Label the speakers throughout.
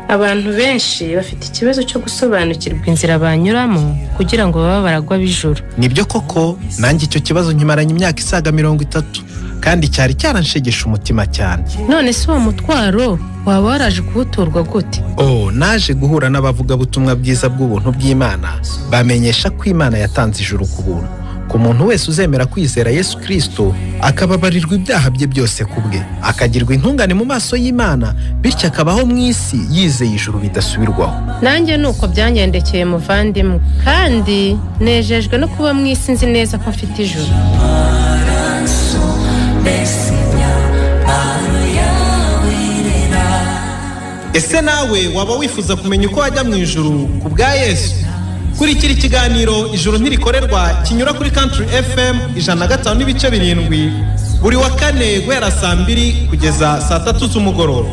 Speaker 1: Abantu benshi bafite ikibazo cyo gusobanukirwa inzira banyuramo kugira ngo babe baragwa b'ijuru.
Speaker 2: Nibyo koko, nanjye icyo kibazo nkimaranye imyaka isaga 30, kandi cyari cyaranshegesha umutima cyane.
Speaker 1: None se uwo mutwaro waba waraje kuwuturwa gute?
Speaker 2: Oh, naje guhura n'abavugabutumwa bwiza bw'ubuntu bw'Imana, bamenyesha ko Imana yatanze ijuru ku buntu ku muntu wese uzemera kwizera Yesu Kristo, akababarirwa ibyaha bye byose ku bwe, akagirwa intungane mu maso y'Imana, bityo akabaho mu isi yizeye ijuru bidasubirwaho.
Speaker 1: Nanjye nuko byangendekeye muvandimwe, kandi nejejwe no kuba mu isi nzi neza ko mfite ijuru.
Speaker 2: Ese nawe waba wifuza kumenya uko wajya mu ijuru ku bwa Yesu? Kurikira ikiganiro Ijuru Ntirikorerwa kinyura kuri Country FM 105.7 buri wa kane guhera saa 2 kugeza saa 3 z'umugoroba.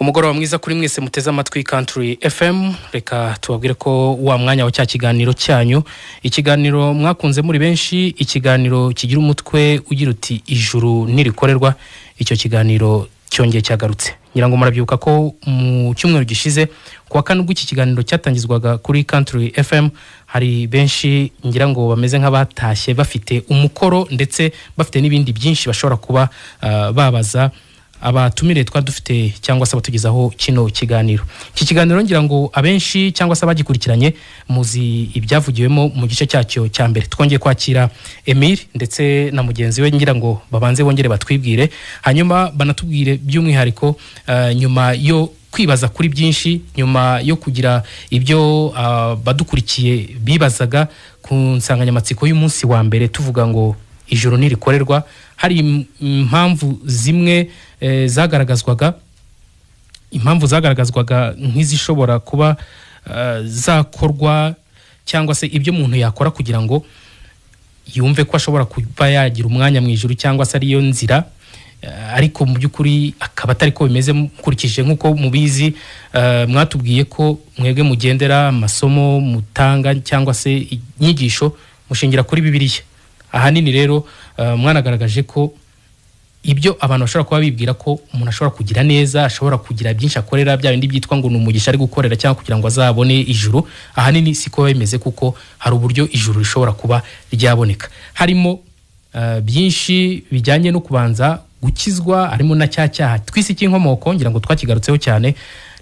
Speaker 3: Umugoroba mwiza kuri mwese muteze amatwi Country FM. Reka tubabwire ko wa mwanya wa cya kiganiro cyanyu, ikiganiro mwakunze muri benshi, ikiganiro kigira umutwe ugira uti ijuru ntirikorerwa. Icyo kiganiro cyongeye cyagarutse. Ngira ngo murabyibuka ko mu cyumweru gishize kuwa kane ubwo iki kiganiro cyatangizwaga kuri Country FM, hari benshi ngira ngo bameze nk'abatashye bafite umukoro ndetse bafite n'ibindi byinshi bashobora kuba babaza abatumire twa dufite cyangwa se abatugezaho kino kiganiro. Iki kiganiro ngira ngo abenshi cyangwa se abagikurikiranye muzi ibyavugiwemo mu gice cyacyo cya mbere. Twongeye kwakira Emile ndetse na mugenzi we, ngira ngo babanze bongere batwibwire, hanyuma banatubwire by'umwihariko nyuma yo kwibaza kuri byinshi, nyuma yo kugira ibyo badukurikiye bibazaga ku nsanganyamatsiko y'umunsi wa mbere tuvuga ngo ijuru ntirikorerwa. Hari impamvu zimwe zagaragazwaga, impamvu zagaragazwaga nk'izishobora kuba zakorwa cyangwa se ibyo umuntu yakora kugira ngo yumve ko ashobora kuba yagira umwanya mu ijuru cyangwa se ariyo nzira, ariko mu by'ukuri akaba atari ko bimeze. Mukurikije nk'uko mubizi, mwatubwiye ko mwebwe mugendera amasomo mutanga cyangwa se inyigisho mushingira kuri Bibiliya. Ahanini rero mwanagaragaje ko ibyo abantu bashobora kuba bibwira ko umuntu ashobora kugira neza, ashobora kugira byinshi akorera, bya bindi byitwa ngo ni umugisha ari gukorera cyangwa kugira ngo azabone ijuru, ahanini siko bimeze, kuko hari uburyo ijuru rishobora kuba ryaboneka. Harimo byinshi bijyanye no kubanza gukizwa, harimo na cya cyaha twisi cy'inkomoko, ngira ngo twakigarutseho cyane,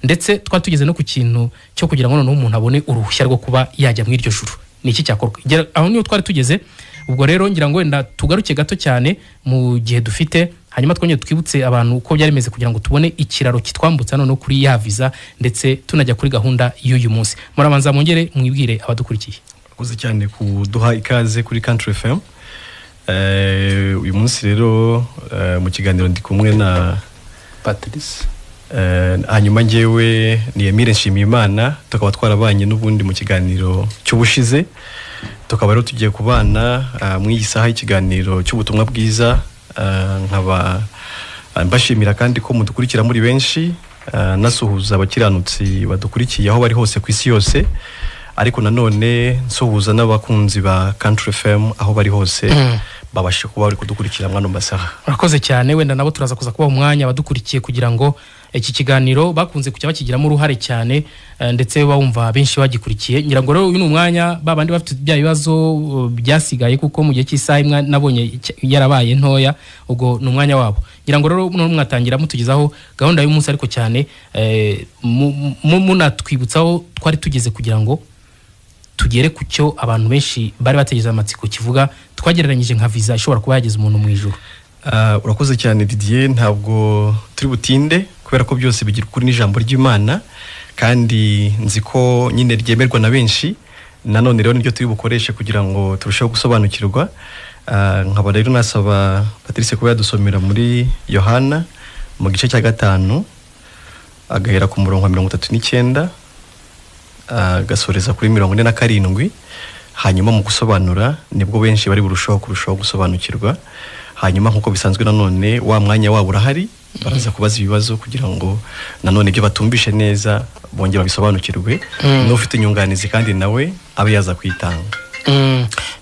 Speaker 3: ndetse twatugeze no ku kintu cyo kugira ngo noneho umuntu abone uruhushya rwo kuba yajya mu iryo juru. Ni iki cyakorwa? Aho niho twari tugeze. Ubwo rero ngira ngo wenda tugaruke gato cyane mu gihe dufite, hanyuma twongere twibutse abantu uko byari bimeze kugira ngo tubone ikiraro kitwambutsa noneho kuri ya visa, ndetse tunajya kuri gahunda y'uyu munsi. Murabanza mwongere mwibwire abadukurikiye.
Speaker 4: Urakoze cyane kuduha ikaze kuri Country FM. Uyu munsi rero mu kiganiro ndi kumwe na
Speaker 5: Patrice.
Speaker 4: Hanyuma njyewe ni Emile Nshimiyimana, tukaba twarabanye n'ubundi mu kiganiro cy'ubushize, tukaba rero tugiye kubana mu iyi saha y'ikiganiro cy'ubutumwa bwiza. Nkaba mbashimira kandi ko mudukurikira muri benshi, nasuhuza abakiranutsi badukurikiye aho bari hose ku isi yose, ariko nanone nsuhuza n'abakunzi ba Country FM aho bari hose babashe kuba bari kudukurikira mwano masaha.
Speaker 3: Urakoze cyane, wenda nabo turaza kuza kubaha umwanya abadukurikiye kugira ngo iki kiganiro bakunze kujya bakigiramo uruhare cyane, ndetse bawumva benshi bagikurikiye. Ngira ngo rero uyu ni umwanya babandi bafite bya bibazo byasigaye, kuko mu gihe cy'isaha imwe nabonye yarabaye ntoya, ubwo ni umwanya wabo. Ngira ngo rero mwatangira mutugezaho gahunda y'umunsi, ariko cyane munatwibutsaho twari tugeze kugira ngo tugere ku cyo abantu benshi bari bategereje amatsiko kivuga, twagereranyije nka visa ishobora kuba yageza umuntu mu ijuru.
Speaker 4: Urakoze cyane Didier, ntabwo turi butinde kubera ko byose bigira ukuri n'ijambo ry'Imana, kandi nzi ko nyine ryemerwa na benshi. Nanone rero niryo turi bukoreshe kugira ngo turusheho gusobanukirwa. Nkaba rero nasaba Patrice kuba yadusomera muri Yohana mu gice cya 5 agahera ku murongo wa 39 agasoreza kuri 47, Hanyuma mu gusobanura nibwo benshi bari burushaho kurushaho gusobanukirwa. Hanyuma nk'uko bisanzwe nanone wa mwanya wabo urahari, baraza kubaza ibibazo kugira ngo nanone ibyo batumvishe neza bongere babisobanukirwe, n'ufite inyunganizi kandi nawe abe yaza kwitanga.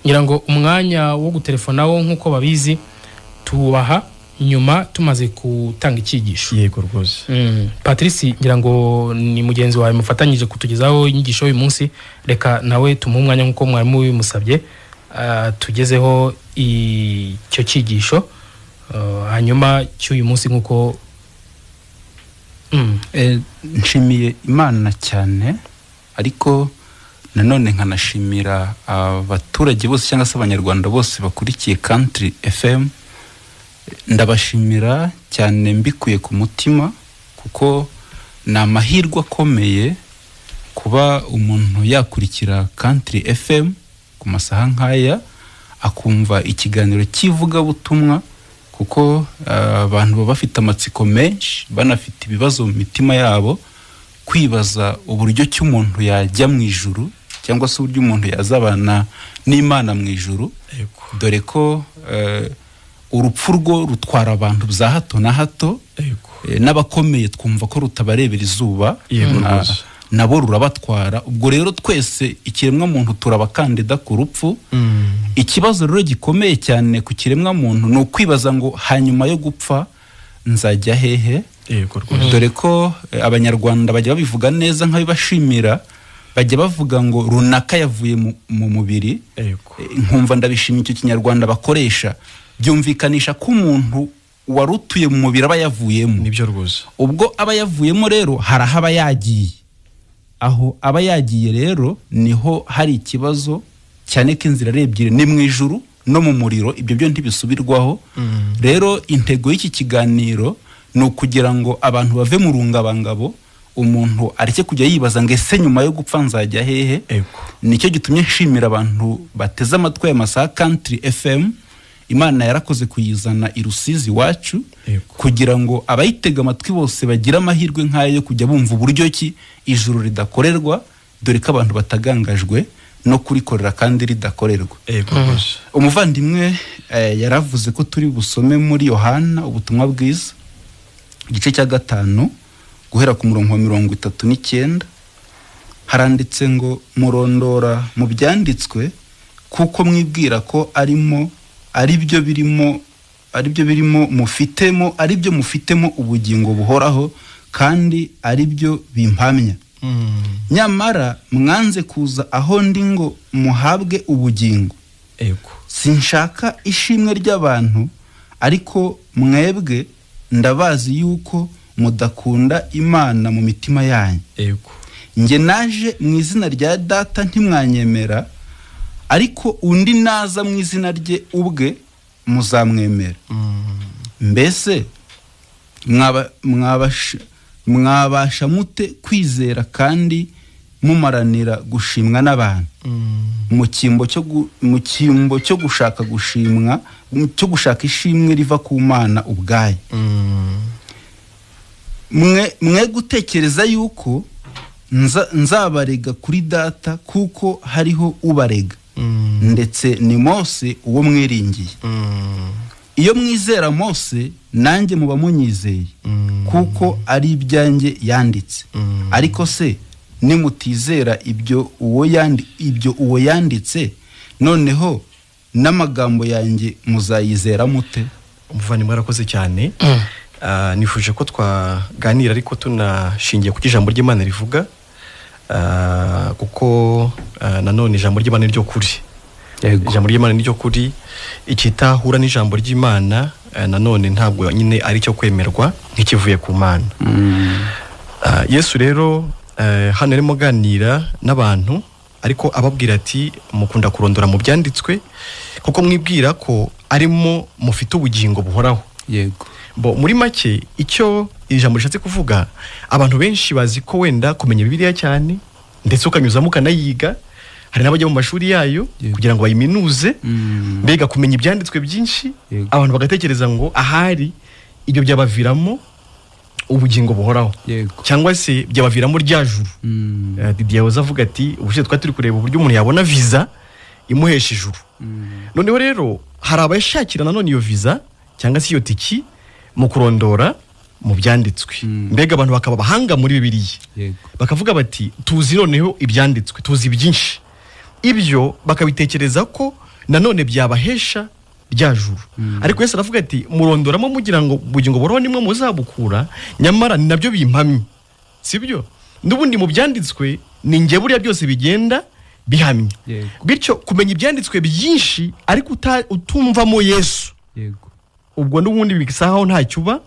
Speaker 3: Ngira ngo umwanya wo gutelefona wo nk'uko babizi tubaha nyuma tumaze gutanga icyigisho.
Speaker 4: Yego rwose.
Speaker 3: Patrice, ngira ngo ni mugenzi wawe mufatanyije kutugezaho inyigisho y'uyu munsi, reka nawe tumuhe umwanya nk'uko mwarimu bimusabye, tugezeho icyo cyigisho hanyuma cy'uyu munsi nk'uko
Speaker 5: Nshimiye Imana cyane, ariko nanone nkanashimira abaturage bose cyangwa se abanyarwanda bose bakurikiye Country FM. Ndabashimira cyane mbikuye ku mutima, kuko ni amahirwe akomeye kuba umuntu yakurikira Country FM ku masaha nk'aya, akumva ikiganiro cy'ivugabutumwa, kuko abantu baba bafite amatsiko menshi, banafite ibibazo mu mitima yabo, kwibaza uburyo ki umuntu yajya mu ijuru cyangwa se uburyo umuntu yazabana n'Imana mu ijuru. Dore ko urupfu rwo rutwara abantu bya hato na hato, n'abakomeye twumva ko rutabarebera izuba, nabo rurabatwara. Ubwo rero twese ikiremwa muntu turabakandida ku rupfu. Ikibazo rero gikomeye cyane ku kiremwa muntu ni ukwibaza ngo hanyuma yo gupfa nzajya hehe? Dore ko abanyarwanda bajya babivuga neza nk'abibashimira, bajya bavuga ngo runaka yavuye mu mubiri. Nkumva ndabishimye icyo kinyarwanda bakoresha, byumvikanisha ko umuntu warutuye mu mubiri aba yavuyemo.
Speaker 4: Nibyo rwose.
Speaker 5: Ubwo aba yavuyemo rero hari aho aba yagiye. Aho aba yagiye rero niho hari ikibazo cyane ko inzira ari ebyiri, ni mu ijuru no mu muriro, ibyo byo ntibisubirwaho. Rero intego y'iki kiganiro ni ukugira ngo abantu bave mu rungabangabo, umuntu areke kujya yibaza ngo ese nyuma yo gupfa nzajya hehe? Nicyo gitumye nshimira abantu bateze amatwi aya masaha Country FM. Imana yarakoze kuyizana i Rusizi iwacu, kugira ngo abayitega amatwi bose bagire amahirwe nk'ayo yo kujya bumva uburyo ki ijuru ridakorerwa, dore ko abantu batagangajwe no kurikorera kandi ridakorerwa. Umuvandimwe yaravuze ko turi busome muri Yohana ubutumwa bwiza igice cya 5 guhera ku murongo wa 39. Haranditse ngo murondora mu byanditswe kuko mwibwira ko arimo aribyo birimo mufitemo, aribyo mufitemo ubugingo buhoraho, kandi aribyo bimpamya. Nyamara mwanze kuza aho ndi ngo muhabwe ubugingo. Sinshaka ishimwe ry'abantu, ariko mwebwe ndabazi yuko mudakunda Imana mu mitima yanyu. Nge naje mu izina rya Data ntimwanyemera, ariko undi naza mu izina rye ubwe muzamwemera. Mbese mwabasha mute kwizera kandi mumaranira gushimwa n'abantu mu cyimbo cyo gushaka gushimwa, cyo gushaka ishimwe riva ku Mana ubwayo? Mwe gutekereza yuko nzabarega kuri Data, kuko hariho ubarega, ndetse ni Mose uwo mwiringiye. Iyo mwizera Mose nanjye muba munyizeye, kuko ari ibyanjye yanditse. Ariko se nimutizera ibyo uwo yanditse, noneho n'amagambo yanjye muzayizera mute?
Speaker 4: Umuvandimwe arakoze cyane. Nifuje ko twaganira ariko tunashingiye ku ijambo ry'Imana rivuga, kuko nanone ijambo ry'Imana ryo kuri. Ijambo ry'Imana ryo kuri, ikitahura n'ijambo ry'Imana nanone ntabwo nyine ari cyo kwemerwa nk'ikivuye ku Mana. Yesu rero hano arimo aganira n'abantu, ariko ababwira ati mukunda kurondora mu byanditswe kuko mwibwira ko arimo mufite ubugingo buhoraho.
Speaker 5: Yego.
Speaker 4: Bo muri make icyo ijambo rishatse kuvuga, abantu benshi bazi ko wenda kumenya Bibiliya cyane ndetse ukanyuzamo ukanayiga, hari n'abajya mu mashuri yayo kugira ngo bayiminuze, mbega kumenya ibyanditswe byinshi. Abantu bagatekereza ngo ahari ibyo byabaviramo ubugingo buhoraho, cyangwa se byabaviramo rya juru. Didier yahoze avuga ati ubushize twari turi kureba uburyo umuntu yabona visa imuhesha ijuru. Noneho rero hari abayashakira nanone iyo visa cyangwa se iyo tiki mu kurondora mu byanditswe. Mbega abantu bakaba abahanga muri Bibiliya, bakavuga bati tuzi noneho ibyanditswe, tuzi byinshi. Ibyo bakabitekereza ko nanone byabahesha rya juru. Ariko Yesu aravuga ati murondoramo mugira ngo ubugingo buhoraho nimwe muzabukura, nyamara ni nabyo bimpamye. Sibyo? N'ubundi mu byanditswe ni njye buriya byose bigenda bihamye. Bityo kumenya ibyanditswe byinshi ariko utumvamo Yesu,
Speaker 5: yego,
Speaker 4: ubwo n'ubundi bisaho ntacyo uba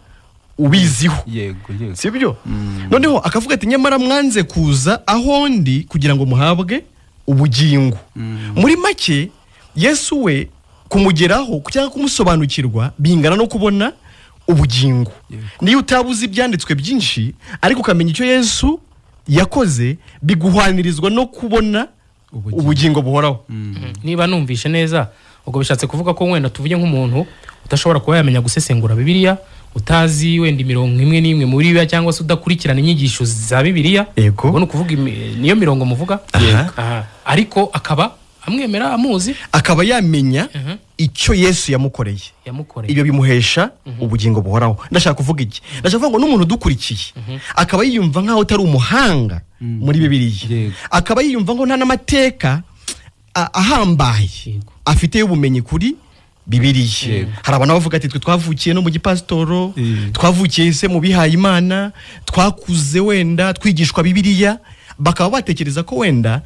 Speaker 4: ubiziho.
Speaker 5: Yego, yego.
Speaker 4: Sibyo? Noneho akavuga ati nyamara mwanze kuza aho ndi kugira ngo muhabwe ubugingo. Muri make Yesu we kumugeraho cyangwa kumusobanukirwa bingana no kubona ubugingo. Niyo utabuze ibyanditswe byinshi ariko ukamenya icyo Yesu yakoze, biguhanirizwa no kubona ubugingo buhoraho.
Speaker 3: Niba numvishe neza, ubwo bishatse kuvuga ko wenda tuvuge nk'umuntu udashobora kuba yamenya gusesengura Bibiliya, utazi wenda imirongo imwe n'imwe muri Bibiliya cyangwa se udakurikirana inyigisho za Bibiliya, ubwo ni ukuvuga niyo mirongo muvuga, ariko akaba amwemera, amuzi,
Speaker 4: akaba yamenya icyo Yesu yamukoreye, ibyo bimuhesha ubugingo buhoraho. Ndashaka kuvuga iki? Ndashaka kuvuga ngo n'umuntu udukurikiye akaba yiyumva nkaho utari umuhanga muri Bibiliya, akaba yiyumva ngo nta n'amateka ahambaye afite y'ubumenyi kuri Bibiliya. Hari abantu bavuga ati twe twavukiye no mu gipasitoro, twavukiye se mu bihaye Imana, twakuze wenda twigishwa Bibiliya, bakaba batekereza ko wenda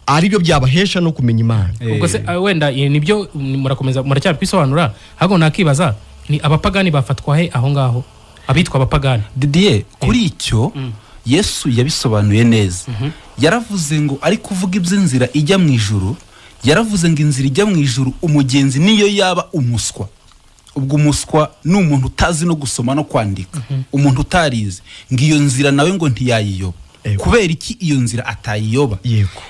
Speaker 4: aribyo byabahesha no kumenya Imana.
Speaker 3: Ubwo se wenda nibyo murakomeza muracyabikwisobanura, ahubwo nakibaza ni abapagani bafatwa he aho ngaho, abitwa abapagani?
Speaker 5: Didier, kuri icyo Yesu yabisobanuye neza. Yaravuze ngo ari kuvuga iby'inzira ijya mu ijuru, yaravuze ngo inzira ijya mu ijuru umugenzi niyo yaba umuswa. Ubwo umuswa ni umuntu utazi no gusoma no kwandika, umuntu utarize, ngo iyo nzira nawe ngo ntiyayiyoba. Kubera iki iyo nzira atayiyoba?
Speaker 4: Yego.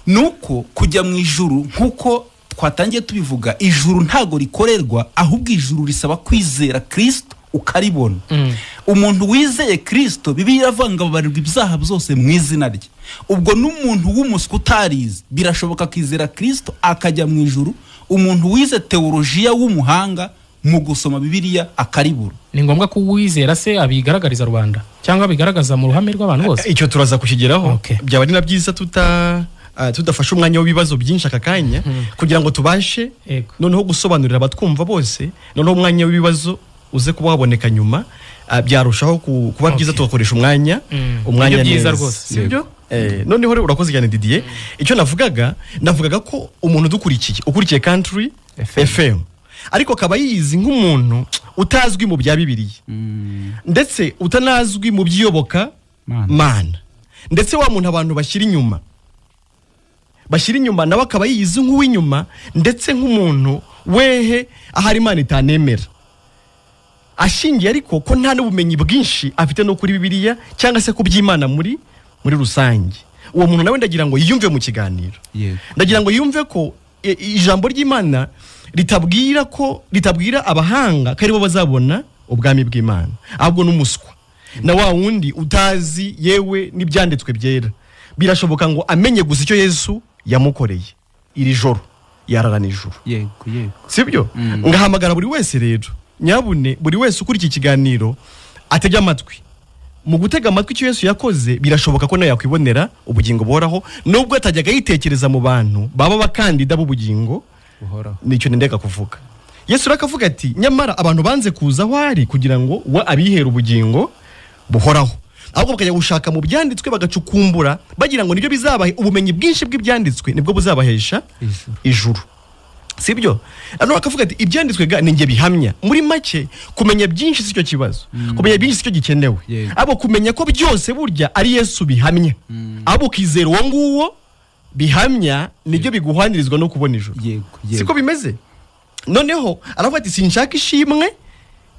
Speaker 5: Nuko kujya mu ijuru nkuko twatangiye tubivuga, ijuru ntago rikorerwa, ahubwo ijuru risaba kwizera Kristo ukaribona. Umuntu wizeye Kristo, Bibiliya iravuga ngo ababarirwa ibyaha byose mu izina rye. Ubwo n'umuntu w'umuswa utarize birashoboka akizera Kristo akajya mu ijuru. Umuntu wize teolojiya w'umuhanga mu gusoma Bibiliya akaribura.
Speaker 3: Ni ngombwa ko uwizera se abigaragariza rubanda cyangwa abigaragaza mu ruhame rw'abantu bose?
Speaker 4: Icyo turaza kukigeraho. Byaba ari na byiza tudafashe umwanya w'ibibazo byinshi aka kanya, kugira ngo tubashe noneho gusobanurira abatwumva bose, noneho umwanya w'ibibazo uze kuba waboneka nyuma, byarushaho kuba byiza tugakoresha umwanya
Speaker 3: byiza rwose.
Speaker 4: Sibyo? Noneho rero urakoze cyane Didier. Icyo navugaga ko umuntu udukurikiye, ukurikiye Country FM, ariko akaba yiyizi nk'umuntu utazwi mu bya Bibiliya, ndetse utanazwi mu by'iyoboka Mana, ndetse wa muntu abantu bashyira inyuma nawe akaba yiyizi nk'uw'inyuma, ndetse nk'umuntu wehe ahari Imana itanemera, ashingiye ariko ko nta n'ubumenyi bwinshi afite no kuri Bibiliya cyangwa se ku by'Imana muri rusange. Uwo muntu nawe ndagira ngo yiyumve mu kiganiro. Ndagira ngo yumve ko ijambo ry'Imana ritabwira abahanga ko aribo bazabona ubwami bw'Imana, ahubwo n'umuswa na wa wundi utazi yewe n'ibyanditswe byera, birashoboka ngo amenye gusa icyo Yesu yamukoreye iri joro, yararana ijuru.
Speaker 5: Yego, yego.
Speaker 4: Sibyo? Ngahamagara buri wese rero, nyabune buri wese ukuri iki kiganiro atege amatwi. Mu gutega amatwi icyo Yesu yakoze, birashoboka ko nawe yakwibonera ubugingo buhoraho, nubwo atajyaga yitekereza mu bantu baba bakandida b'ubugingo
Speaker 5: buhoraho.
Speaker 4: Nicyo ndeka kuvuga. Yesu rakavuga ati nyamara abantu banze kuza aho ari kugira ngo we abihere ubugingo buhoraho, ahubwo bakajya gushaka mu byanditswe bagacukumbura bagira ngo nibyo bizabahe ubumenyi bwinshi bw'ibyanditswe, nibwo buzabahesha ijuru. Sibyo? Ano akavuga ati ibyanditswe ga ninjye bihamya. Muri make kumenya byinshi sicyo kibazo, kumenya byinshi sicyo gikenewe, abo kumenya ko byose burya ari Yesu bihamya, abo ukizera uwo nguwo bihamya nibyo biguhanirizwa no kubona ijuru. Siko bimeze? Noneho aravuga ati sinshaka ishimwe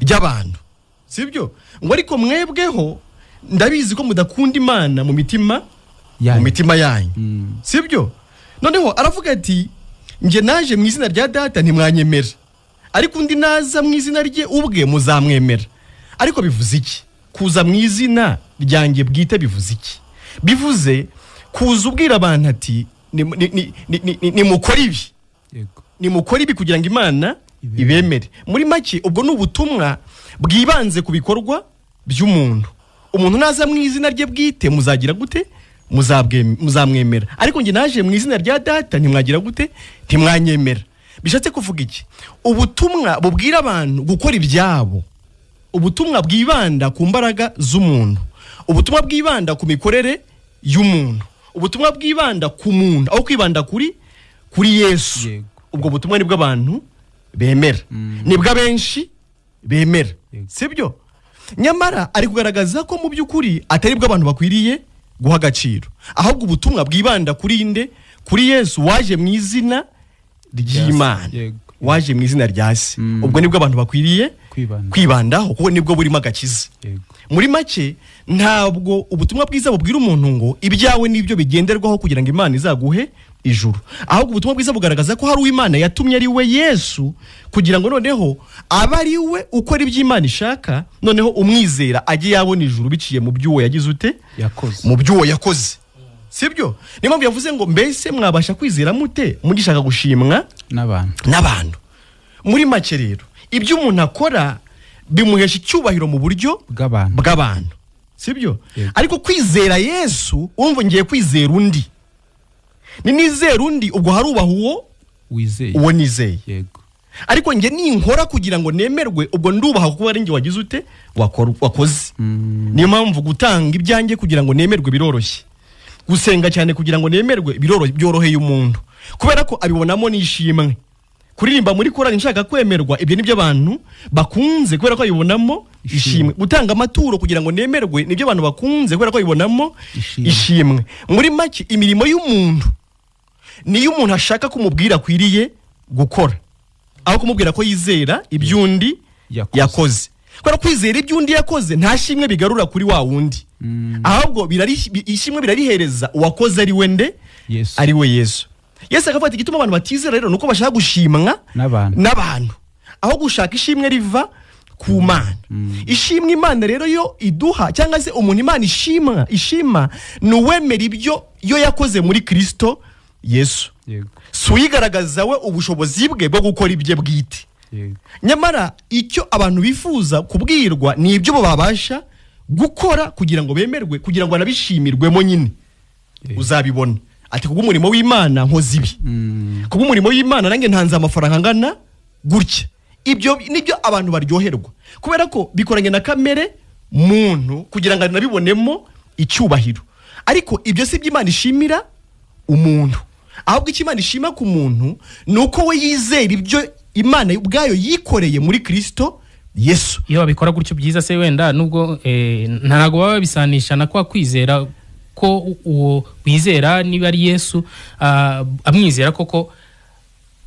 Speaker 4: ry'abantu. Sibyo? Ngo ariko mwebweho ndabizi ko mudakunda Imana mu mitima yanyu. Sibyo? Noneho aravuga ati nje naje mu izina rya data ntimwanyemera, ariko undi naza mu izina rye ubwe muzamwemera. Ariko bivuze iki? Kuza mu izina ryanjye bwite bivuze iki? Bivuze kuza ubwira abantu ati ni mukora ibi, Nimukore ibi kugira ngo Imana ibemere. Muri make ubwo ni ubutumwa bwibanze ku bikorwa by'umuntu. Umuntu naza mu izina rye bwite muzagira gute? Muzamwemera. Ariko njye naje mu izina rya data ntimwagira gute? Ntimwanyemera. Bishatse kuvuga iki? Ubutumwa bubwira abantu gukora ibyabo, ubutumwa bwibanda ku mbaraga z'umuntu, ubutumwa bwibanda ku mikorere y'umuntu, ubutumwa bwibanda ku muntu aho kwibanda kuri Yesu. Ubwo butumwa nibwo abantu bemera, nibwo abenshi bemera, sibyo? Nyamara ari kugaragaza ko mu by'ukuri atari bwo abantu bakwiriye guha agaciro, ahubwo ubutumwa bwibanda kuri inde? Kuri Yesu waje mu izina ry'Imana, waje mu izina rya Se. Ubwo nibwo abantu bakwiriye kwibandaho, kuko nibwo burimo agakiza. Muri make ntabwo ubutumwa bwiza bubwira umuntu ngo ibyawe nibyo bigenderwaho kugira ngo Imana izaguhe ijuru, ahubwo ubutumwa bwiza bugaragaza ko hari uw'Imana yatumye ari we Yesu, kugira ngo noneho abe ari we ukora ibyo Imana ishaka, noneho umwizera ajye yabona ijuru biciye mu by'uwo yagize ute? Mu by'uwo yakoze, sibyo? Niyo mpamvu yavuze ngo mbese mwabasha kwizera mute mugishaka gushimwa n'abantu. Muri make rero ibyo umuntu akora bimuhesha icyubahiro mu buryo bw'abantu, sibyo? Ariko kwizera Yesu, urumva ngiye kwizera undi, ni nizera undi ubwo harubaha uwo
Speaker 5: wizeye,
Speaker 4: uwo nizeye. Ariko nge ninkora kugira ngo nemerwe, ubwo ndubaha kuko ari nge wagize ute? Wakoze. Niyo mpamvu gutanga ibyanjye kugira ngo nemerwe biroroshye, gusenga cyane kugira ngo nemerwe byoroheye umuntu, kubera ko abibonamo n'ishimwe. Kuririmba muri korali nshaka kwemerwa, ibyo nibyo abantu bakunze kubera ko abibonamo ishimwe. Gutanga amaturo kugira ngo nemerwe nibyo abantu bakunze kubera ko abibonamo ishimwe. Muri make imirimo y'umuntu niyo umuntu ashaka kumubwira akwiriye gukora, aho kumubwira ko yizera iby'undi yakoze. Kubera kwizera iby'undi yakoze nta shimwe bigarura kuri wa wundi, ahubwo ishimwe birarihereza uwakoze ari we nde? Ari we Yesu. Yesu akavuga igituma abantu batizera rero nuko bashaka gushimwa n'abantu, aho gushaka ishimwe riva ku Mana. Ishimwe Imana rero yo iduha, cyangwa se umuntu Imana ishima ni uwemera ibyo yo yakoze muri Kristo Yesu, si uyigaragaza we ubushobozi bwe bwo gukora ibye bwite. Nyamara icyo abantu bifuza kubwirwa ni ibyo bo babasha gukora kugira ngo bemerwe, kugira ngo banabishimirwemo nyine. Uzabibona ati kubw'umurimo w'Imana nkoze ibi, kubw'umurimo w'Imana nanjye ntanze amafaranga angana gutya. Ibyo nibyo abantu baryoherwa, kubera ko bikoranye na kamere muntu kugira ngo anabibonemo icyubahiro. Ariko ibyo si ibyo Imana ishimira umuntu, ahubwo icyo Imana ishima ku muntu ni uko we yizera ibyo Imana ubwayo yikoreye muri Kristo Yesu.
Speaker 3: Iyo babikora gutyo byiza se wenda nubwo ntago baba babisanisha na kwa kwizera ko uwo wizera niba ari Yesu amwizera koko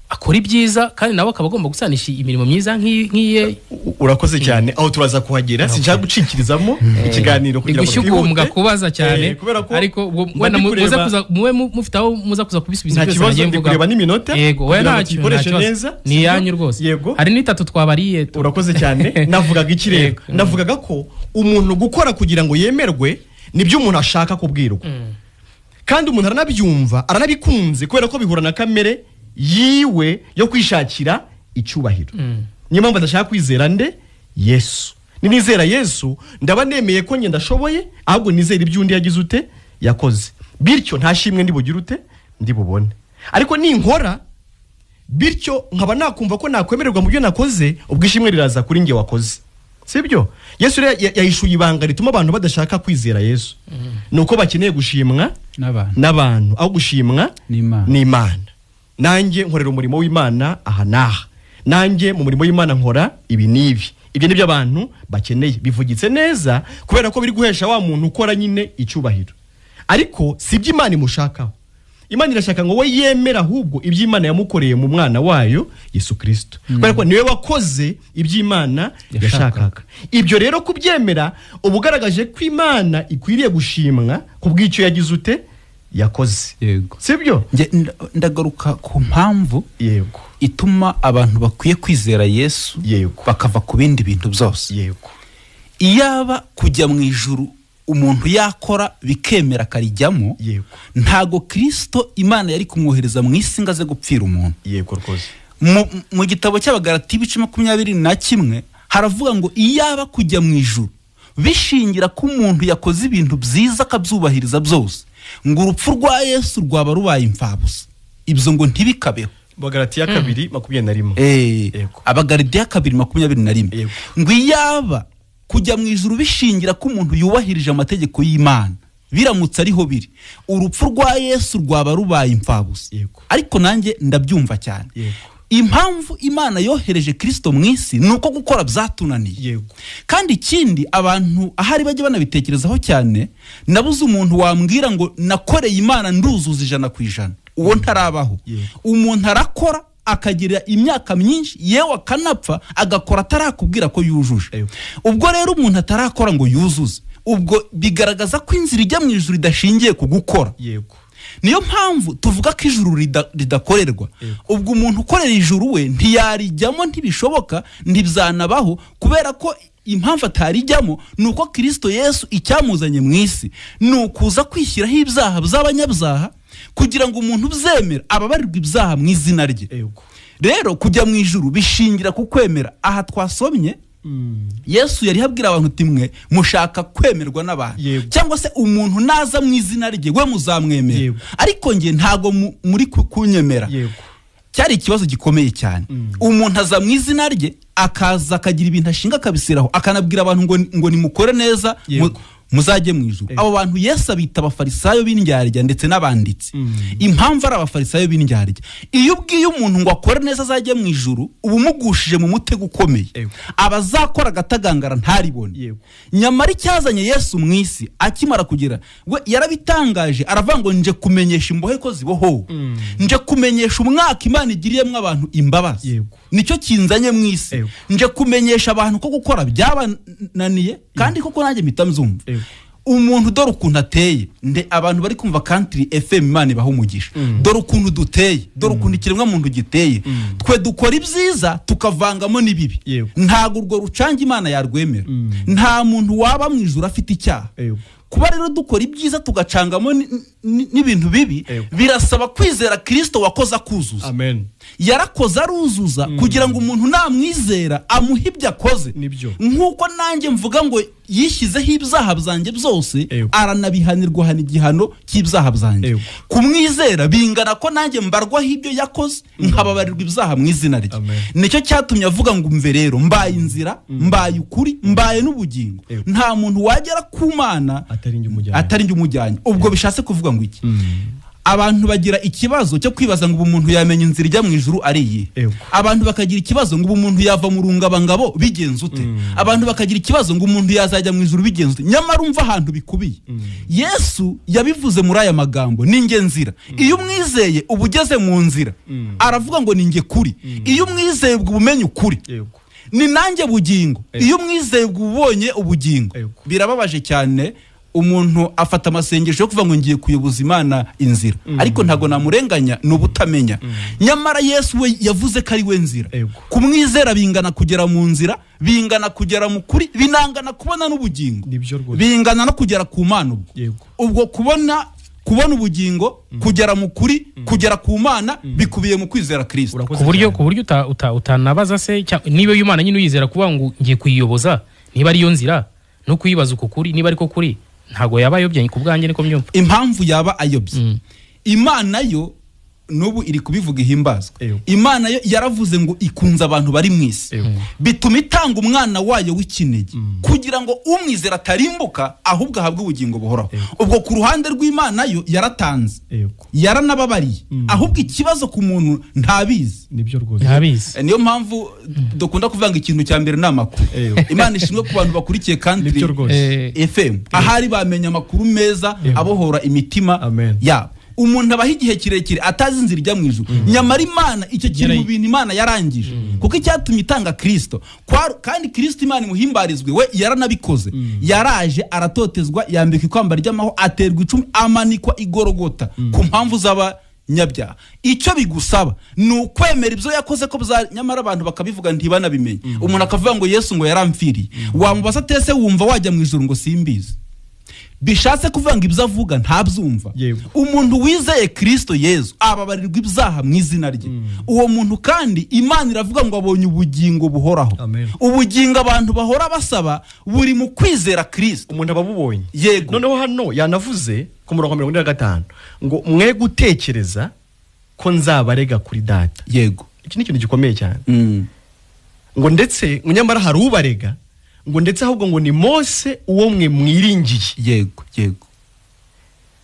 Speaker 3: akora ibyiza, kandi nawe akaba agomba gusanisha imirimo myiza nk'iye.
Speaker 4: Urakoze cyane, aho turaza kuhagera, sinshaka gucikirizamo ikiganiro kugira ngo
Speaker 3: twihute kubaza cyane, ariko wenda muze kuza muwe mufite aho muza kuza kubisubiza
Speaker 4: byose nagiye mvuga. Kureba n'iminota,
Speaker 3: yego we ntacyo
Speaker 4: neza
Speaker 3: ni yanyu rwose, hari n'itatu twabariye.
Speaker 4: Urakoze cyane. Navugaga iki rero? Navugaga ko umuntu gukora kugira ngo yemerwe nibyo umuntu ashaka kubwirwa, kandi umuntu aranabyumva aranabikunze kubera ko bihura na kamere yiwe yo kwishakira icyubahiro. Niyo mpamvu adashaka kwizera nde? Yesu. Ninizera Yesu ndaba nemeye ko njye ndashoboye, ahubwo nizera iby'undi yagize ute? Yakoze. Bityo nta shimwe ndibugire ute? Ndibubone. Ariko ninkora bityo nkaba nakumva ko nakwemererwa mu byo nakoze, ubwo ishimwe riraza kuri njye wakoze, sibyo? Yesu yahishuye ibanga rituma abantu badashaka kwizera Yesu, nuko bakeneye gushimwa n'abantu aho gushimwa n'Imana. Nanjye nkorera umurimo w'Imana aha n'aha, nanjye mu murimo w'Imana nkora ibi n'ibi. Ibyo nibyo abantu bakeneye, bivugitse neza kubera ko biri guhesha wa muntu ukora nyine icyubahiro. Ariko si ibyo Imana imushakaho. Imana irashaka ngo we yemera ahubwo ibyo Imana yamukoreye mu mwana wayo Yesu Kristo, kubera ko niwe wakoze ibyo Imana yashakaga. Ibyo rero kubyemera ubugaragaje ko Imana ikwiriye gushimwa kubw'icyo yagize ute? Yakoze.
Speaker 5: Yego,
Speaker 4: sibyo?
Speaker 5: Ndagaruka ku mpamvu
Speaker 4: yego
Speaker 5: ituma abantu bakwiye kwizera Yesu,
Speaker 4: yego,
Speaker 5: bakava ku bindi bintu byose.
Speaker 4: Yego,
Speaker 5: iyaba kujya mu ijuru umuntu yakora bikemera akarijyamo, ntago Kristo Imana yari kumwohereza mu isi ngo aze gupfira umuntu.
Speaker 4: Yego rwose.
Speaker 5: Mu gitabo cy'Abagalati ibice 21 haravuga ngo iyaba kujya mu ijuru bishingira ko umuntu yakoze ibintu byiza akabyubahiriza byose, ngo urupfu rwa Yesu rwaba rubaye imfabusa. Ibyo ngo ntibikabeho.
Speaker 4: Abagalatiya 2:21.
Speaker 5: Abagalatiya 2:21. Ngo iyaba kujya mu ijuru bishingira ko umuntu yubahirije amategeko y'Imana, biramutse ariho biri, urupfu rwa Yesu rwaba rubaye imfabusa. Ariko nanjye ndabyumva cyane. Impamvu Imana yohereje Kristo mu isi ni uko gukora byatunaniye. Kandi ikindi abantu ahari bajye banabitekerezaho cyane, nabuze umuntu wambwira ngo nakoreye Imana nduzuza 100%, uwo ntarabaho. Umuntu arakora akagira imyaka myinshi, yewe akanapfa agakora atarakubwira ko yujuje. Ubwo rero umuntu atarakora ngo yuzuze, ubwo bigaragaza ko inzira ijya mu ijuru idashingiye ku gukora. Niyo mpamvu tuvuga ko ijuru ridakorerwa. Ubwo umuntu ukorera ijuru we ntiyarijyamo, ntibishoboka, ntibzanabaho, kubera ko impamvu atarijyamo ni uko Kristo Yesu icyamuzanye mu isi ni ukuza kwishyiraho ibyaha by'abanyabyaha, kugira ngo umuntu ubyemera ababarirwe ibyaha mu izina rye. Rero kujya mu ijuru bishingira ku kwemera. Aha twasomye Yesu yari abwira abantu timwe mushaka kwemerwa n'abantu, cyangwa se umuntu naza mu izina rye we muzamwemera, ariko nge ntago muri kunyemera. Cyari ikibazo gikomeye cyane. Umuntu aza mu izina rye akaza akagira ibintu ashinga akabisiraho, akanabwira abantu ngo nimukore neza muzajye mu ijuru. Abo bantu Yesu abita abafarisayo b'indyarya ndetse n'abanditsi. Impamvu ari abafarisayo b'indyarya, iyo ubwiye umuntu ngo akore neza azajye mu ijuru, uba umugushije mu mutego ukomeye, abazakora agatagangara ntaribone. Nyamara icyazanye Yesu mu isi akimara kugira we yarabitangaje, aravuga ngo nje kumenyesha imbohe ko zibohowe, nje kumenyesha umwaka Imana igiriyemo abantu imbabazi, nicyo kinzanye mu isi, nje kumenyesha abantu ko gukora byabananiye, kandi koko nanjye mpita mzumva. Umuntu dore ukuntu ateye, nde abantu bari kumva Country FM Imana ibaha umugisha. Dore ukuntu duteye, dore ukuntu ikiremwa muntu giteye. Twe dukora ibyiza tukavangamo n'ibibi. Ntago urwo rucanga Imana yarwemera. Nta muntu waba mu ijuru afite icyaha. Kuba rero dukora ibyiza tugacangamo n'ibintu bibi, birasaba kwizera Kristo wakoze akuzuza.
Speaker 4: Amen.
Speaker 5: Yarakoze aruzuza kugira ngo umuntu namwizera amuhe ibyo akoze. Nkuko nanjye mvuga ngo yishyizeho ibyaha byanjye byose, aranabihanirwa hano igihano cy'ibyaha byanjye. Kumwizera bingana ko nanjye mbarwaho ibyo yakoze, nkababarirwa ibyaha mu izina rye. Nicyo cyatumye avuga ngo umve rero mbaye inzira, mbaye ukuri, mbaye n'ubugingo. Nta muntu wagera ku Mana atari njye umujyanye. Ubwo bishatse kuvuga ngo iki? Abantu bagira ikibazo cyo kwibaza ngo umuntu yamenya inzira ijya mu ijuru ari iyihe. Abantu bakagira ikibazo ngo umuntu yava mu rungabangabo bigenze ute. Abantu bakagira ikibazo ngo umuntu yazajya mu ijuru bigenze ute. Nyamara umva ahantu bikubiye. Yesu yabivuze muri aya magambo, ni nge nzira. Iyo umwizeye uba ugeze mu nzira. Aravuga ngo ni nge kuri. Iyo umwizeye ubwo ubumenye ukuri. Ni nanjye bugingo. Iyo umwizeye ubwo ubonye ubugingo. Birababaje cyane umuntu afata amasengesho yo kuvuga ngo ngiye kuyoboza Imana inzira, ariko ntago namurenganya, ni ubutamenya. Nyamara Yesu we yavuze ko ari we nzira. Kumwizera bingana kugera mu nzira, bingana kugera mu kuri, binangana kubona n'ubugingo, bingana no kugera ku Mana. Ubwo kubona ubugingo, kugera mu kuri, kugera ku Mana, bikubiye mu kwizera Kristo.
Speaker 3: Ku buryo utanabaza se niba Imana nyine uyizera kuvuga ngo ngiye kuyiyoboza, niba ari yo nzira no kuyibaza uko kuri, niba ariko kuri, ntago yaba ayobye ku bwanjye, niko mbyumva.
Speaker 5: Impamvu yaba ayobye, Imana yo nubu iri kubivuga ihimbazwa. Imana yo yaravuze ngo ikunze abantu bari mu isi, bituma itanga umwana wayo w'ikinege kugira ngo umwizera atarimbuka ahubwo ahabwe ubugingo buhoraho. Ubwo ku ruhande rw'Imana yo yaratanze, yaranababariye, ahubwo ikibazo ku muntu ntabizi.
Speaker 4: Nibyo rwose
Speaker 3: ntabizi.
Speaker 5: Niyo mpamvu dukunda kuvanga ikintu cya mbere n'amakuru. Imana ishimwe ku bantu bakurikiye Country FM, ahari bamenya amakuru meza abohora imitima yabo. Umuntu abaho igihe kirekire atazi inzira ijya mu ijuru, nyamara Imana icyo kiri mu bintu Imana yarangije, kuko icyatumye itanga Kristo, kandi Kristo Imana imuhimbarizwe we yaranabikoze. Yaraje aratotezwa, yambikwa ikamba ry'amahwa, aterwa icumu, amanikwa igorogota ku mpamvu z'abanyabyaha. Icyo bigusaba ni ukwemera ibyo yakoze ko nyamara abantu bakabivuga ntibanabimenye. Umuntu akavuga ngo Yesu ngo yaramfiriye, wamubaza atese wumva wajya mu ijuru ngo simbizi. Bishatse kuvuga ngo ibyo avuga ntabyumva. Umuntu wizeye Kristo Yezu ababarirwa ibyaha mu izina rye. Uwo muntu kandi Imana iravuga ngo abonye ubugingo buhoraho. Ubugingo abantu bahora basaba buri mu kwizera Kristo.
Speaker 4: Umuntu ababubonye.
Speaker 5: Yego.
Speaker 4: Noneho hano yanavuze ku murongo 45 ngo mwe gutekereza ko nzabarega kuri data.
Speaker 5: Yego.
Speaker 4: Iki ni ikintu gikomeye cyane. Ngo ndetse nyamara hari ubarega, ngo ndetse ahubwo ngo ni Mose uwo mwe mwiringiye.
Speaker 5: Yego, yego.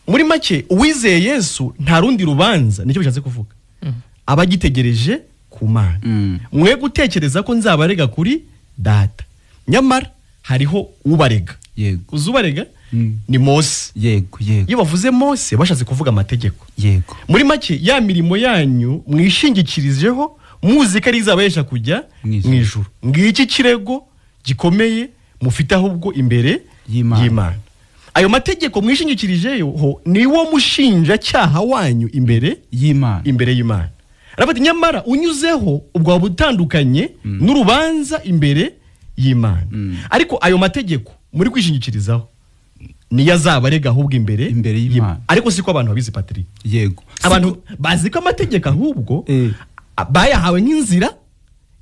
Speaker 4: Muri make uwizeye Yesu nta rundi rubanza, nicyo bishatse kuvuga. Abagitegereje ku Mana. Mwe gutekereza ko nzabarega kuri data, nyamara hariho ubarega.
Speaker 5: Yego.
Speaker 4: Uzubarega ni Mose.
Speaker 5: Yego, yego.
Speaker 4: Iyo bavuze Mose bashatse kuvuga amategeko.
Speaker 5: Yego.
Speaker 4: Muri make ya mirimo yanyu mwishingikirijeho muzi ko ari izabahesha kujya mu ijuru. Ngiki kirego gikomeye mufite ahubwo imbere y'Imana. Ayo mategeko mwishingikirijeho ni wo mushinja cyaha wanyu imbere
Speaker 5: y'Imana.
Speaker 4: Imbere y'Imana. Arafata nyamara unyuzeho ubwo butandukanye n'urubanza imbere y'Imana. Ariko ayo mategeko muri kwishingikirizaho niyo azabarega ahubwo imbere
Speaker 5: y'Imana.
Speaker 4: Ariko siko abantu babizi Patrick.
Speaker 5: Yego.
Speaker 4: Abantu bazi ko amategeko ahubwo bayahawe nk'inzira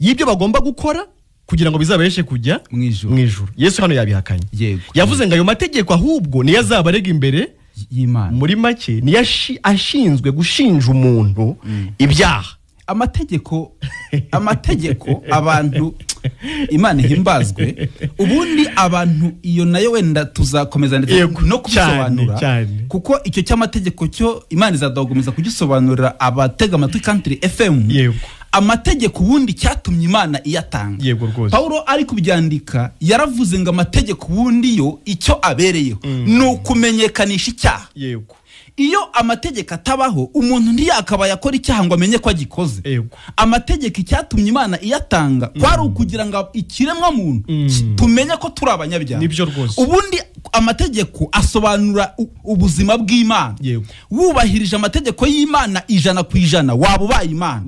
Speaker 4: y'ibyo bagomba gukora kugira ngo bizabaheshe kujya
Speaker 5: mu
Speaker 4: ijuru. Yesu hano yabihakanye.
Speaker 5: Yego.
Speaker 4: Yavuze ngo ayo mategeko ahubwo niyo azabarega imbere
Speaker 5: y'Imana.
Speaker 4: Muri make niyo ashinzwe gushinja umuntu ibyaha.
Speaker 5: Amategeko abantu Imana ihimbazwe. Ubundi abantu iyo nayo wenda tuzakomeza ndetse no kubisobanura, kuko icyo cy'amategeko cyo Imana izadukomeza kugisobanurira abatega amatwi Country FM.
Speaker 4: Yego.
Speaker 5: Amategeko ubundi cyatumye Imana iyatanga.
Speaker 4: Yego rwose.
Speaker 5: Paulo ari kubyandika yaravuze ngo amategeko ubundi yo icyo abereyeho ni ukumenyekanisha icyaha.
Speaker 4: Yego.
Speaker 5: Iyo amategeko atabaho umuntu ntiyakabaye akora icyaha ngo amenye ko agikoze. Amategeko icyatumye Imana iyatanga kwari ukugira ngo ikiremwa muntu tumenye ko turi abanyabyaha.
Speaker 4: Nibyo rwose.
Speaker 5: Ubundi amategeko asobanura ubuzima bw'Imana. Wubahirije amategeko y'Imana 100% waba ubaye Imana.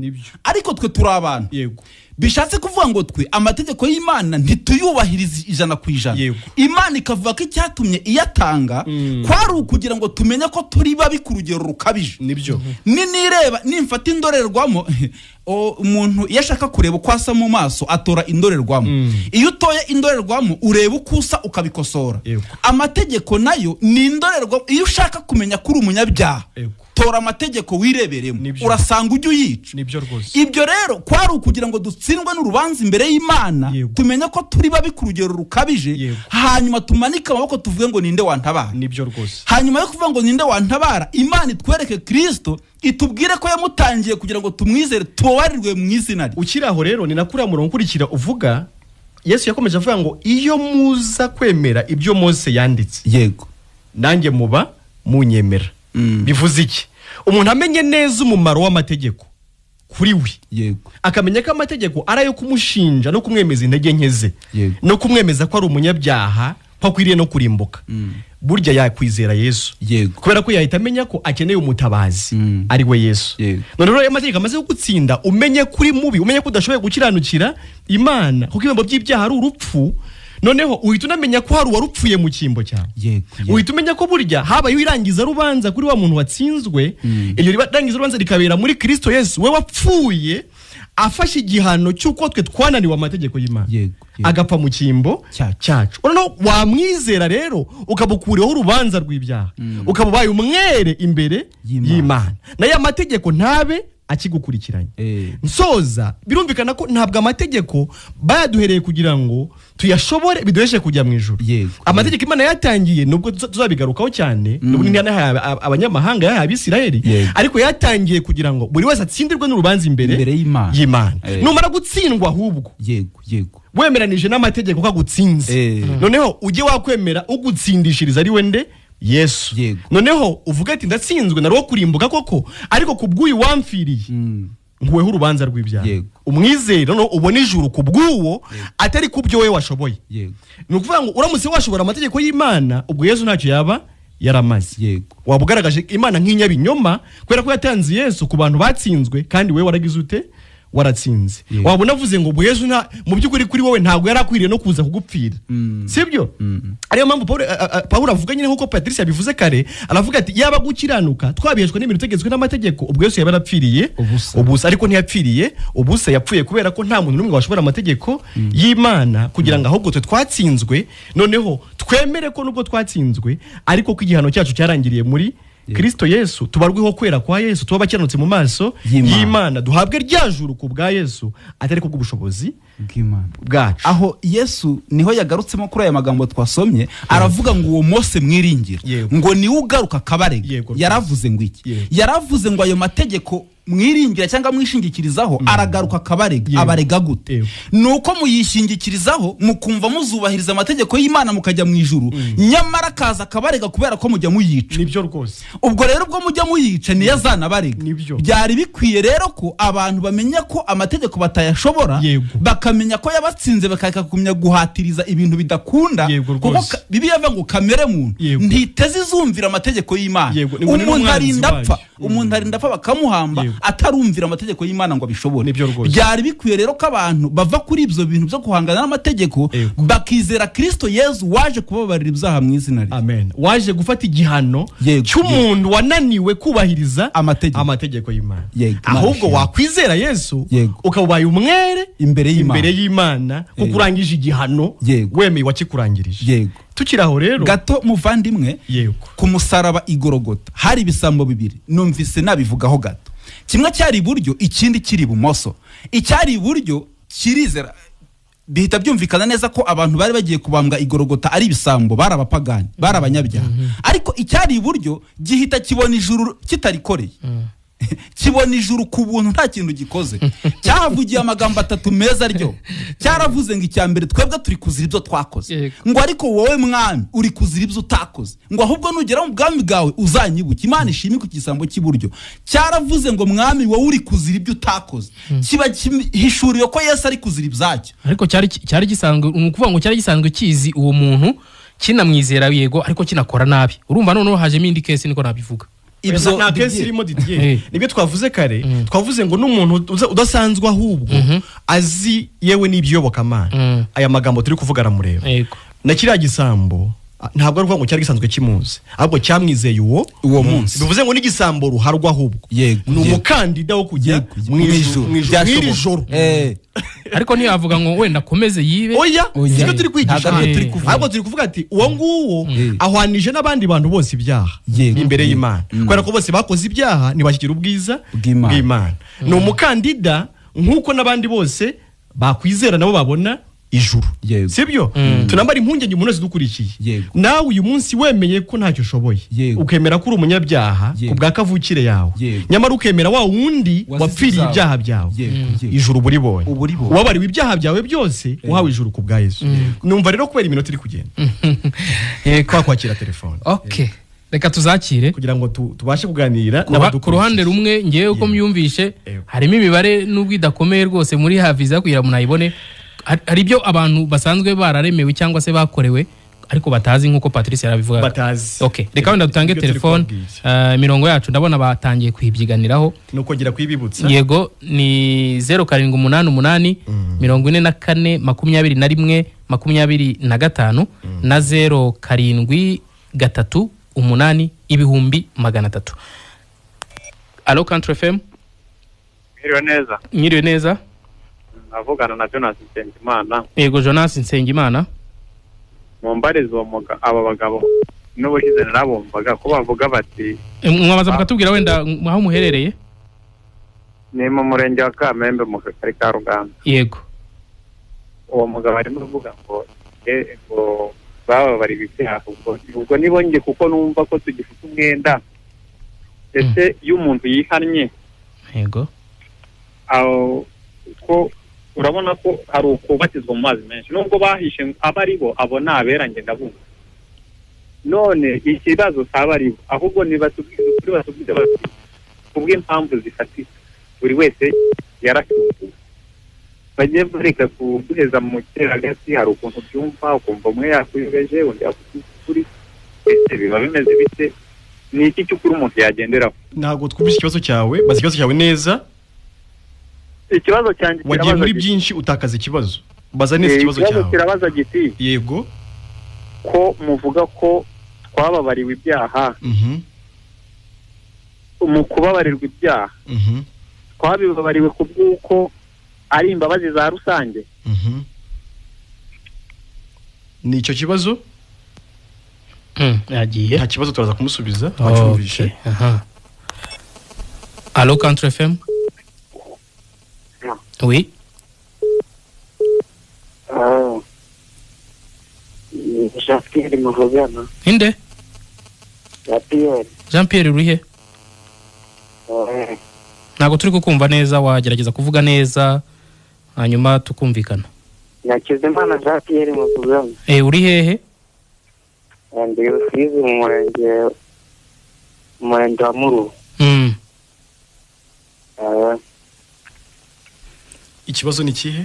Speaker 5: Ariko twe turi abantu.
Speaker 4: Yego.
Speaker 5: Bishatse kuvuga ngo twe amategeko y'Imana ntituyubahiriza 100%. Imana ikavuga ko icyatumye iyatanga kwari ukugira ngo tumenye ko turi babi ku rugero rukabije.
Speaker 4: Nibyo.
Speaker 5: Ninireba nimfata indorerwamo, umuntu iyo ashaka kureba uko asa mu maso atora indorerwamo. Iyo utoye indorerwamo ureba uko usa ukabikosora. Amategeko nayo ni indorerwamo. Iyo ushaka kumenya ko uri umunyabyaha tora amategeko wireberemo, urasanga ujye uyica.
Speaker 4: Nibyo rwose.
Speaker 5: Ibyo rero kwari ukugira ngo dutsindwe n'urubanza imbere y'Imana, tumenye ko turi babi ku rugero rukabije, hanyuma tumanike amaboko tuvuge ngo ninde wantabara.
Speaker 4: Nibyo rwose.
Speaker 5: Hanyuma yo kuvuga ngo ninde wantabara, Imana itwereke Kristo, itubwire ko yamutangiye kugira ngo tumwizere tubabarirwe mu izina rye.
Speaker 4: Ukiri aho rero ni nakuriya murongo ukurikira uvuga Yesu yakomeje avuga ngo iyo muza kwemera ibyo Mose yanditse,
Speaker 5: yego,
Speaker 4: nanjye muba munyemera. Bivuze iki? Umuntu amenye neza umumaro w'amategeko kuri we,
Speaker 5: yego,
Speaker 4: akamenya ko amategeko ari ayo kumushinja no kumwemeza intege nke ze, no kumwemeza ko ari umunyabyaha ko akwiriye no kurimbuka, burya yakwizera Yesu.
Speaker 5: Yego.
Speaker 4: Kubera ko yahita amenya ko akeneye umutabazi ari we Yesu. None rero amategeko amaze kugutsinda, umenye kuri mubi, umenye ko udashoboye gukiranukira Imana, kuko ibihembo by'ibyaha ari urupfu. Noneho uhita unamenya ko hari uwarupfuye mu cyimbo cyawe. Uhita umenya ko burya habayeho irangiza rubanza kuri wa muntu watsinzwe. Iryo irangiza rubanza rikabera muri Kristo Yesu, we wapfuye afashe igihano cy'uko twe twananiwe amategeko y'Imana, agapfa mu cyimbo cyacu. Noneho wamwizera rero ukabukuriyeho urubanza rw'ibyaha, ukaba ubaye umwere imbere y'Imana, nayo amategeko ntabe akigukurikiranye. Nsoza, birumvikana ko ntabwo amategeko bayaduhereye kugira ngo tuyashobore biduheshe kujya mu ijuru. Amategeko Imana yatangiye, nubwo tuzabigarukaho cyane, nubwo ntiyanahaye abanyamahanga, yahaye Abisirayeli, ariko yatangiye kugira ngo buri wese atsindirwe n'urubanza imbere y'Imana. Numara gutsindwa ahubwo,
Speaker 5: yego, yego,
Speaker 4: wemeranije n'amategeko ko agutsinze, noneho ujye wakwemera ugutsindishiriza ari we nde? Yesu. Noneho uvuga ati ndatsinzwe nari wo kurimbuka koko, ariko kubw'uyu wamfiriye nkuweho urubanza rw'ibyaha. Umwizere noneho ubone ijuru kubw'uwo, atari kubyo we washoboye. Ni ukuvuga ngo uramutse washobora amategeko y'Imana, ubwo Yesu ntacyo yaba yaramaze. Waba ugaragaje Imana nk'inyabinyoma, kubera ko yatanze Yesu ku bantu batsinzwe, kandi we waragize ute? Waratsinze. Wabona avuze ngo Yesu nta mu by'ukuri kuri wowe ntabwo yari akwiriye no kuza kugupfira, sibyo? Ariyo mpamvu Pawulo avuga nyine nk'uko Patrice yabivuze kare, aravuga ati yaba gukiranuka twabiheshwa n'ibintu tegetswe n'amategeko, ubwo Yesu yaba yarapfiriye ubusa. Ariko ntiyapfiriye ubusa, yapfuye kubera ko nta muntu n'umwe washobora amategeko y'Imana, kugira ngo ahubwo twe twatsinzwe noneho twemere ko nubwo twatsinzwe ariko ko igihano cyacu cyarangiriye muri Kristo Yesu, tubarweho kwera kwa Yesu, tuba abakiranutsi mu maso y'Imana, duhabwe rya juru ku bwa Yesu, atari kubw'ubushobozi bwacu.
Speaker 5: Aho Yesu niho yagarutsemo kuri aya magambo twasomye, aravuga ngo uwo Mose mwiringira ngo niwe ugaruka akabarega. Yaravuze ngo iki? Yaravuze ngo ayo mategeko mwiringira cyangwa mwishingikirizaho aragaruka akabarega. Abarega gute? Nuko muyishingikirizaho mukumva muzubahiriza amategeko y'Imana mukajya mu ijuru, nyamara akaza akabarega kubera ko mujya muyica.
Speaker 4: Nibyo rwose.
Speaker 5: Ubwo rero ubwo mujya muyica niyo azanabarega. Byari bikwiye rero ko abantu bamenya ko amategeko batayashobora, bakamenya ko yabatsinze, bakakakumya guhatiriza ibintu bidakunda, kuko Bibiliya ivuga ngo kamere muntu ntiteze izumvira amategeko y'Imana. Umuntu arinda apfa bakamuhamba atarumvira amategeko y'Imana ngo abishobore. Byari bikwiye rero ko abantu bava kuri ibyo bintu byo guhangana n'amategeko, bakizera Kristo Yesu waje kubabarira ibyaha mu izina rye.
Speaker 4: Amen. Waje gufata igihano cy'umuntu wananiwe kubahiriza amategeko y'Imana. Ahubwo wakwizera Yesu ukabaye umwere imbere y'Imana, kuko urangije igihano wemeye wakikurangirije. Tukiraho rero
Speaker 5: gato muvandimwe, ku musaraba igorogota hari ibisambo bibiri, numvise nabivugaho gato. Kimwe cyari iburyo, ikindi kiri ibumoso. Icyari iburyo kirizera, bihita byumvikana neza ko abantu bari bagiye kubambwa igorogota ari ibisambo, bari abapagani, bari abanyabyaha. Ariko icyari iburyo gihita kibona ijuru kitarikoreye, kibona ijuru ku buntu nta kintu gikoze. Cyahavugiye amagambo atatu meza ryo. Cyaravuze ngo icya mbere twebwe turi kuzira ibyo twakoze, ngo ariko wowe mwami uri kuzira ibyo utakoze, ngo ahubwo nugera mu bwami bwawe uzanyibuke. Imana ishimwe ku gisambo cy'iburyo. Cyaravuze ngo mwami wowe uri kuzira ibyo utakoze, kiba hishuriye ko Yesu ari kuzira ibyacyo.
Speaker 3: Ariko cyari gisanzwe, ni ukuvuga ngo cyari gisanzwe kizi uwo muntu, kinamwizera yego, ariko kinakora nabi. Urumva noneho hajemo indi case, niko nabivuga.
Speaker 4: Ibyo nta case irimo Didier. Nibyo twavuze kare, twavuze ngo n'umuntu udasanzwe ahubwo azi yewe n'ibyobokamana, aya magambo turi kuvuga aramureba. Na kiriya gisambo ntabwo ari ukuvuga ngo cyari gisanzwe kimuzi, ahubwo cyamwizeye uwo munsi. Bivuze ngo n'igisambo ruharwa ahubwo ni umukandida wo kujya mu ijuru.
Speaker 3: Ariko ntiyavuga ngo wenda akomeze yibe.
Speaker 4: Oya, sibyo turi kwigisha, ahubwo turi kuvuga ati uwo nguwo ahwanije n'abandi bantu bose ibyaha imbere y'Imana, kubera ko bose bakoze ibyaha ntibashyikira ubwiza bw'Imana. Ni umukandida nk'uko n'abandi bose bakwizera nabo babona ijuru, sibyo? Tunambara impungenge umuntu wese dukurikiye. Nawe uyu munsi wemeye ko ntacyo ushoboye, ukemera ko uri umunyabyaha ku bwa kavukire yawe, nyamara ukemera wa wundi wapfiriye ibyaha byawe, ijuru buribonye, wabariwe ibyaha byawe byose, uhawe ijuru ku bwa Yesu. Numva rero kubera iminota iri kugenda twakwakira telefone.
Speaker 3: Okay, reka tuzakire
Speaker 4: kugira ngo tubashe kuganira
Speaker 3: ku ruhande rumwe. Ngewe uko myumvishe harimo imibare nubwo idakomeye rwose muri haviza kugira ngo nayibone, hari ibyo abantu basanzwe bararemewe cyangwa se bakorewe ariko batazi nk'uko Patrice yarabivuga
Speaker 4: batazi.
Speaker 3: Okay, reka wenda dutange telefone. Imirongo yacu ndabona batangiye kuyibyiganiraho,
Speaker 4: nuko ngira kuyibibutsa.
Speaker 3: Yego, ni 0788 44 21 25 na 0738 3. Allo Country FM.
Speaker 6: Mwiriwe neza.
Speaker 3: Mwiriwe neza.
Speaker 6: Avugana na Jonas Nsengimana.
Speaker 3: Yego, Jonas Nsengimana.
Speaker 6: Mumbarizo aba bagabo n'ubushize narabumvaga ko bavuga bati
Speaker 3: mwabaza mukatubwira wenda aho muherereye.
Speaker 6: Ni mu murenge wa Kamembe mu kagari ka Rugamba.
Speaker 3: Yego.
Speaker 6: Uwo mugabo arimo avuga ngo ngo baba bari ibyaha, ubwo nibonye kuko numva ko tugifite umwenda. Ese iyo umuntu yihannye,
Speaker 3: yego,
Speaker 6: aho ko urabona ko hari ukubatizwa mu mazi menshi nubwo bahishe abaribo abo nabera nge ndabumva. None ikibazo sabaribo, ahubwo ni batubwize kuri batubwize bati kubw'impamvu zifatika buri wese yaracunguwe. Bagiye bareka kuguheza mu kiragati, hari ukuntu byumva ukumva umwe yakuyobeje undi yakuri, ese biba bimeze bite? Ni iki cy'ukuri umuntu yagenderaho?
Speaker 4: Ntabwo twumvise ikibazo cyawe, bazi ikibazo cyawe neza.
Speaker 6: Ikibazo cyanjye
Speaker 4: wagiye muri byinshi utakaza ikibazo. Baza neza ikibazo cyawe.
Speaker 6: Kirabaza giti.
Speaker 4: Yego.
Speaker 6: Ko muvuga ko twababariwe ibyaha. Mu kubabarirwa ibyaha. Twabibabariwe kubw'uko ari imbabazi za rusange.
Speaker 4: Ni icyo kibazo?
Speaker 3: Yagiye.
Speaker 4: Nta kibazo turaza kumusubiza. Wacyumvishe.
Speaker 3: Allo Country FM? Oui.
Speaker 7: Jean Pierre muvugana.
Speaker 3: Inde?
Speaker 7: Jean Pierre.
Speaker 3: Jean Pierre urihe? Ntabwo turi kukumva neza, wagerageza kuvuga neza hanyuma tukumvikana.
Speaker 7: Nakizimana Jean Pierre muvugana.
Speaker 3: Uri hehe?
Speaker 7: Ndi Rusizi mu murenge wa Muru.
Speaker 4: Ikibazo ni kihe?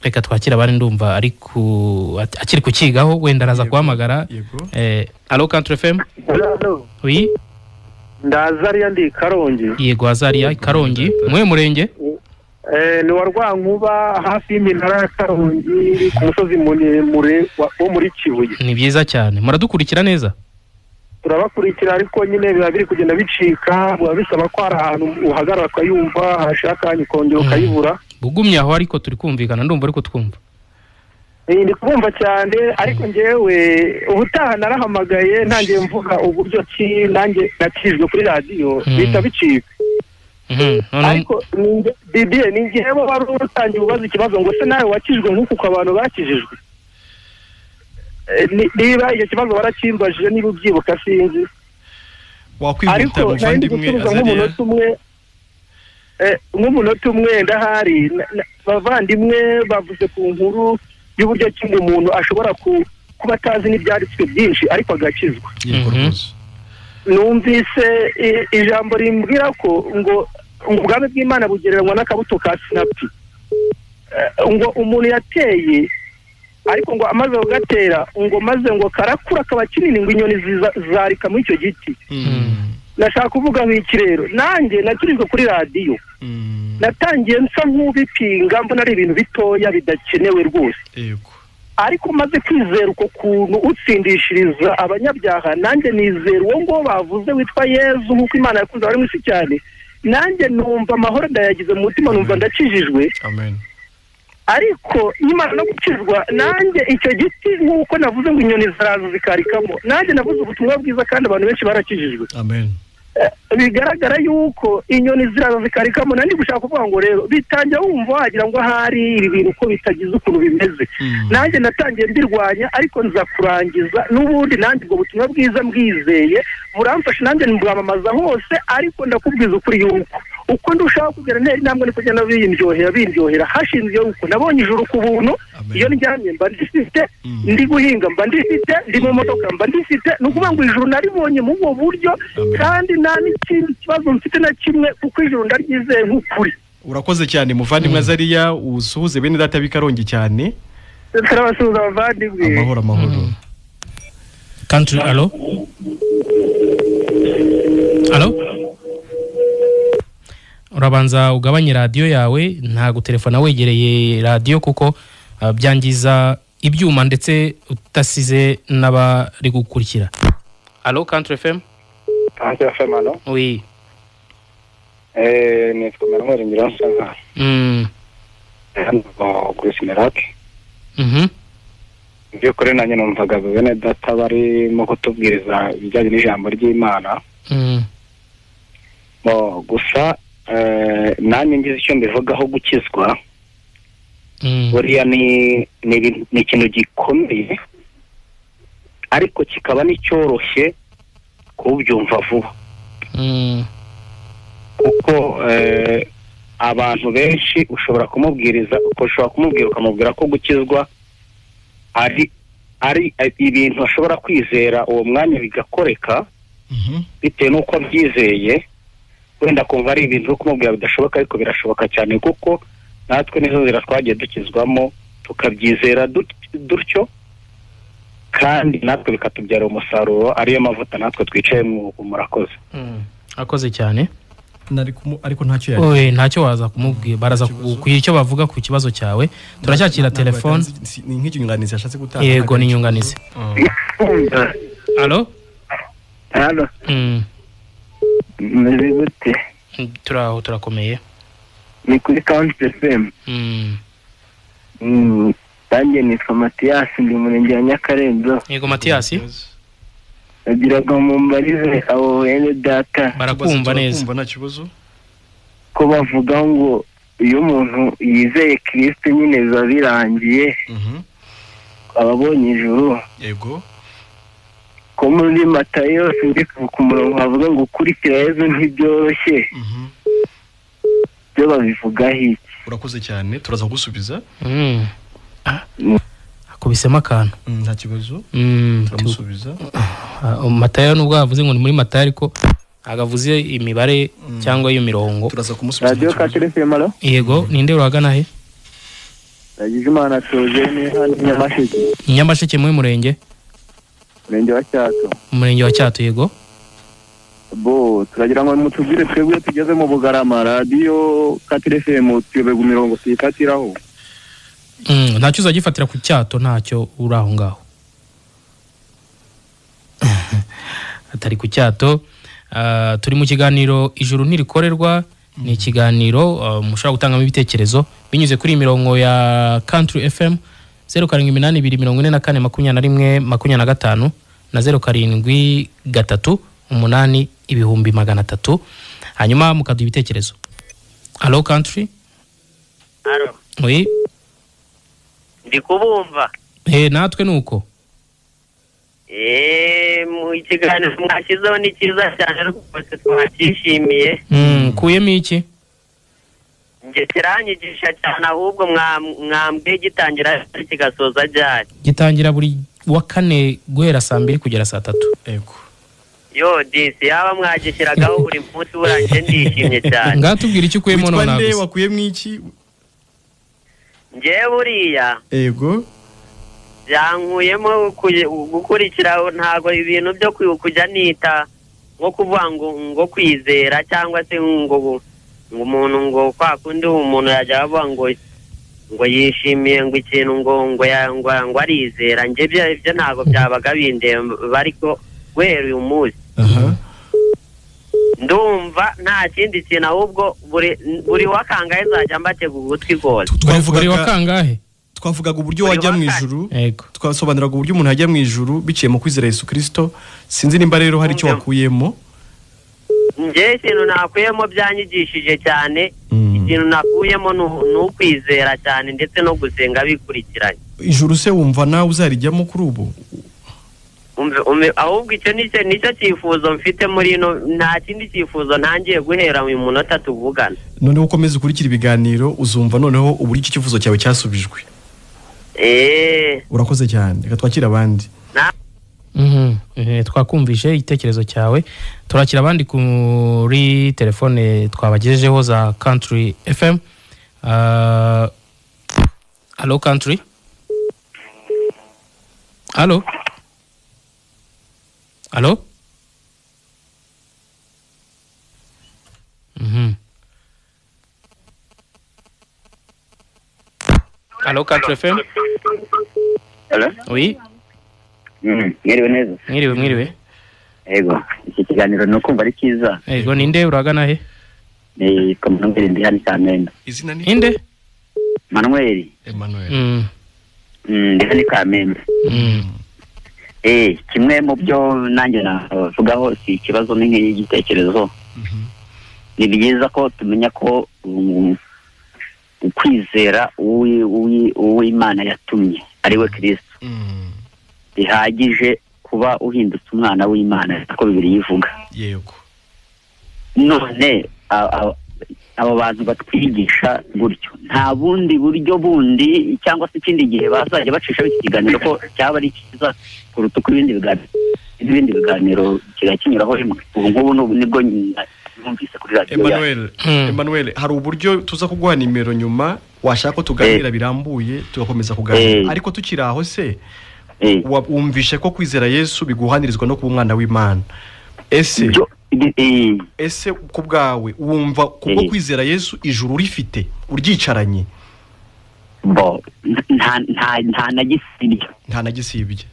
Speaker 3: Reka twakira abari, ndumva ari ku akiri kukigaho, wenda araza guhamagara. Allo Country FM?
Speaker 8: Allo.
Speaker 3: Oui.
Speaker 8: Ndazaria ndi Karongi.
Speaker 3: Yego Azaria Karongi, mwe murenge?
Speaker 8: Ni wa Rwankuba hafi y'iminara ya Karongi ku musozi muremure wo muri Kibuye.
Speaker 3: Ni byiza cyane. Muradukurikira neza?
Speaker 8: Turabakurikira ariko nyine biba biri kugenda bicika, biba bisaba ko hari ahantu uhagarara ukayumva, hashaka ukongera ukayibura.
Speaker 3: Bugumye aho ariko turi kumvikana, ndumva ariko twumva.
Speaker 8: Ndi kubumva cyane ariko njyewe ubutaha narahamagaye ntangiye mvuga uburyo ki nanjye nakijwe kuri radiyo bita bicika. Ariko Didier ni njyewe wari utangiye ubaza ikibazo ngo se nawe wakijwe nk'uko abantu bakijijwe. Niba icyo kibazo warakimbajije niba ubyibuka sinzi.
Speaker 4: Wakwihuta muvandimwe Azaria.
Speaker 8: Nk'umunota umwe ndahari bavandimwe bavuze ku nkuru y'uburyo kimwe umuntu ashobora kuba atazi n'ibyanditswe byinshi ariko agakizwa. Numvise ijambo rimbwira ko ngo ubwami bw'Imana bugereranywa n'akabuto ka sinapi, ngo umuntu yateye ariko ngo amaze kugatera ngo maze ngo karakura kaba kinini ngo inyoni zarika muri icyo giti. Nashaka kuvuga nk'iki rero, nanjye nakirijwe kuri radiyo, natangiye nsa nk'ubipinga mbona ari ibintu bitoya bidakenewe rwose. Ariko maze kwizera uko kuntu utsindishiriza abanyabyaha, nanjye nizera uwo ngo bavuze witwa Yezu nk'uko Imana yakunze abari mu isi cyane, nanjye numva amahoro ndayagize mu mutima, numva ndakijijwe.
Speaker 4: Amen.
Speaker 8: Ariko nyuma no gukizwa nanjye icyo giti nk'uko navuze ngo inyoni zaraza zikarikamo, nanjye navuze ubutumwa bwiza kandi abantu benshi barakijijwe.
Speaker 4: Amen.
Speaker 8: Bigaragara yuko inyoni ziraza zikarikamo. Nandi gushaka kuvuga ngo rero bitangira wumva wagira ngo ahari ibi bintu uko bitagize ukuntu bimeze. Nanjye natangiye mbirwanya ariko nza kurangiza n'ubundi nanjye ubwo butumwa bwiza mbwizeye muramfasha nanjye mbwamamaza hose, ariko ndakubwiza ukuri yuko uko ndushaho kugera ntera intambwe niko kugenda bindyohera hashinzwe yuko nabonye ijuru ku buntu. Iyo ndyamye mba ndifite, ndi guhinga mba ndifite, ndi mu modoka mba ndifite, ni ukuvuga ngo ijuru naribonye mu ubwo buryo kandi nta n'ikindi kibazo mfite na kimwe kuko ijuru ndaryizeye nk'ukuri.
Speaker 4: Urakoze cyane muvandimwe Azaria, usuhuze bene data b'Ikarongi cyane.
Speaker 8: Turabasuhuza abavandimwe.
Speaker 4: Amahoro amahoro.
Speaker 3: Country allo? Allo? Urabanza ugabanye radiyo yawe, nta gutelefona wegereye radiyo kuko byangiza ibyuma ndetse utasize n'abari gukurikira. Allo Country FM?
Speaker 7: Country FM allo?
Speaker 3: Oui.
Speaker 7: Nitwa Manuel Nyiransanka. Hano kuri Simerake. By'ukuri nanjye numvaga bene data barimo kutubwiriza ibijyanye n'ijambo ry'Imana. Gusa nanjye ngize icyo mbivugaho gukizwa buriya ni ikintu gikomeye ariko kikaba n'icyoroshye kubyumva vuba, kuko abantu benshi ushobora kumubwiriza, ushobora kumubwira ukamubwira ko gukizwa ari ibintu ashobora kwizera uwo mwanya bigakoreka bitewe n'uko abyizeye, wenda kumva ari ibintu uri kumubwira bidashoboka ariko birashoboka cyane, kuko natwe nizo nzira twagiye dukizwamo tukabyizera dutyo kandi natwe bikatubyara umusaruro, ariyo mavuta natwe twicaye mu murakoze.
Speaker 3: Akoze cyane.
Speaker 4: Ariko ntacyo yari.
Speaker 3: Oye, ntacyo waza kumubwira, baraza kugira icyo bavuga ku kibazo cyawe. Turacyakira telefone.
Speaker 4: Ni nk'inyunganizi yashatse gutanga.
Speaker 3: Yego, ni inyunganizi. Allo?
Speaker 9: Allo. Meze gute?
Speaker 3: Turaho, turakomeye.
Speaker 9: Ni kuri Country FM. Nanjye nitwa Matiyasi, ndi umurenge wa Nyakarenzo.
Speaker 3: Yego Matiyasi.
Speaker 9: Nagiraga mumbarize abo bene data.
Speaker 3: Barakumva neza.
Speaker 4: Nta kibazo.
Speaker 9: Ko bavuga ngo iyo umuntu yizeye Kristo nyine biba birangiye. Ababonye ijuru.
Speaker 4: Yego.
Speaker 9: Ko muri Matayo ndi ku murongo bavuga ngo ukurikira Yesu ntibyoroshye. Byo babivugaho iki?
Speaker 4: Urakoze cyane, turaza kugusubiza.
Speaker 3: Akubisemo akantu.
Speaker 4: Nta kibazo. Turamusubiza.
Speaker 3: Matayo nubwo yavuze ngo ni muri Matayo, ariko agavuze imibare cyangwa iyo mirongo.
Speaker 4: Turaza kumusubiza.
Speaker 9: Radio Katire Femalo.
Speaker 3: Yego, ninde uragana he?
Speaker 9: Ndagijimana Togene hano Nyamasheke.
Speaker 3: Nyamasheke mu murenge?
Speaker 9: Murenge wa Cyato.
Speaker 3: Umurenge wa Cyato, yego.
Speaker 9: Bo turagira ngo mutubwire twebwe tugeze mu Bugarama, radio Katire FM tuyobega imirongo tuyifatiraho.
Speaker 3: Ntacyo uzagifatira ku Cyato, ntacyo uri aho ngaho. Atari ku Cyato. Turi mu kiganiro Ijuru ntirikorerwa, ni ikiganiro mushobora gutangamo ibitekerezo binyuze kuri imirongo ya Country FM 0782 44 21 25 na 07 38 300, hanyuma mukaduha ibitekerezo. Allo Country?
Speaker 10: Allo.
Speaker 3: Oui.
Speaker 10: Ndi kubumva.
Speaker 3: Natwe nuko.
Speaker 10: Mu ikiganiro mwashyizeho ni cyiza cyane rwose, twakishimiye.
Speaker 3: Kuyemo iki?
Speaker 10: Nge kiranyigisha cyane, ahubwo mwambwe gitangira kigasoza ryari?
Speaker 3: Gitangira buri wa kane guhera saa 2 kugera saa 3.
Speaker 4: Yego.
Speaker 10: Yo disi yaba mwagishyiragaho buri munsi buranje ndishimye cyane.
Speaker 3: Ngatubwira icyo ukuyemo none
Speaker 4: nawe. Wakuyemo iki?
Speaker 10: Nge buriya.
Speaker 4: Yego.
Speaker 10: Byankuyemo gukurikira, ntago ibintu byo kujya nita nko kuvuga ngo kwizera cyangwa se ngo umuntu ngo kwa kundi umuntu yajya avuga ngo yishimiye ngo ikintu ngo arizera. Nge ibyo ntago byabaga bindemba, ariko guhera uyu munsi ndumva nta kindi kintu, ahubwo buri wakangahe nzajya mbatega ugutwi rwose.
Speaker 3: Buri wakangahe?
Speaker 4: Twavugaga uburyo wajya mu ijuru, twasobanuraga uburyo umuntu ajya mu ijuru biciye mu kwizera Yesu Kristo. Sinzi nimba rero hari icyo wakuyemo.
Speaker 10: Nge ikintu nakuyemo byanyigishije cyane, ikintu nakuyemo ni ukwizera cyane ndetse no gusenga bikurikiranye.
Speaker 4: Ijuru se wumva nawe uzarijyamo kuri ubu?
Speaker 10: Ahubwo icyo nicyo cyifuzo mfite muri ino, nta kindi cyifuzo ntangiye guhera uyu munota tuvugana.
Speaker 4: Noneho ukomeze ukurikira ibiganiro, uzumva noneho uburyo iki cyifuzo cyawe cyasubijwe. Urakoze cyane, reka twakire abandi.
Speaker 3: Twakumvise igitekerezo cyawe, turakira abandi kuri telefone twabagejejeho za Country FM. Allo Country? Allo? Allo? Allo Country FM?
Speaker 11: Allo?
Speaker 3: Oui.
Speaker 11: Mwiriwe neza.
Speaker 3: Mwiriwe.
Speaker 11: Yego, iki kiganiro ni ukumva ari cyiza.
Speaker 3: Yego, ninde uragana he?
Speaker 11: Ni Manuel, ndi hano Kamembe.
Speaker 4: Izina ni
Speaker 3: Inde?
Speaker 11: Manuel.
Speaker 4: Emmanuel.
Speaker 11: Ndi hano Kamembe. Kimwe mu byo nanjye navugaho si ikibazo ni nk'igitekerezo. Ni byiza ko tumenya ko ukwizera uw'Imana yatumye ari we Kristo bihagije kuba uhindutse umwana w'Imana, uko Bibiliya ivuga.
Speaker 4: Yego.
Speaker 11: None abo bantu batwigisha gutyo, nta bundi buryo bundi cyangwa se ikindi gihe bazajya bacisha iki kiganiro ko cyaba ari cyiza kuruta uko ibindi biganiro kinyuraho rimwe. Ubu ngubu nibwo numvise kuri radio.
Speaker 4: Emmanuel, hari uburyo tuza kuguha nimero nyuma washaka ko tuganira birambuye, tugakomeza kuganira. Ariko tukiri aho se, wumvishe ko kwizera Yesu biguhanirizwa no kuba umwana w'Imana. Ese ku bwawe wumva kubwo kwizera Yesu ijuru rifite uryicaranye?
Speaker 11: Bo nta na gisibye.
Speaker 4: Nta na gisibye.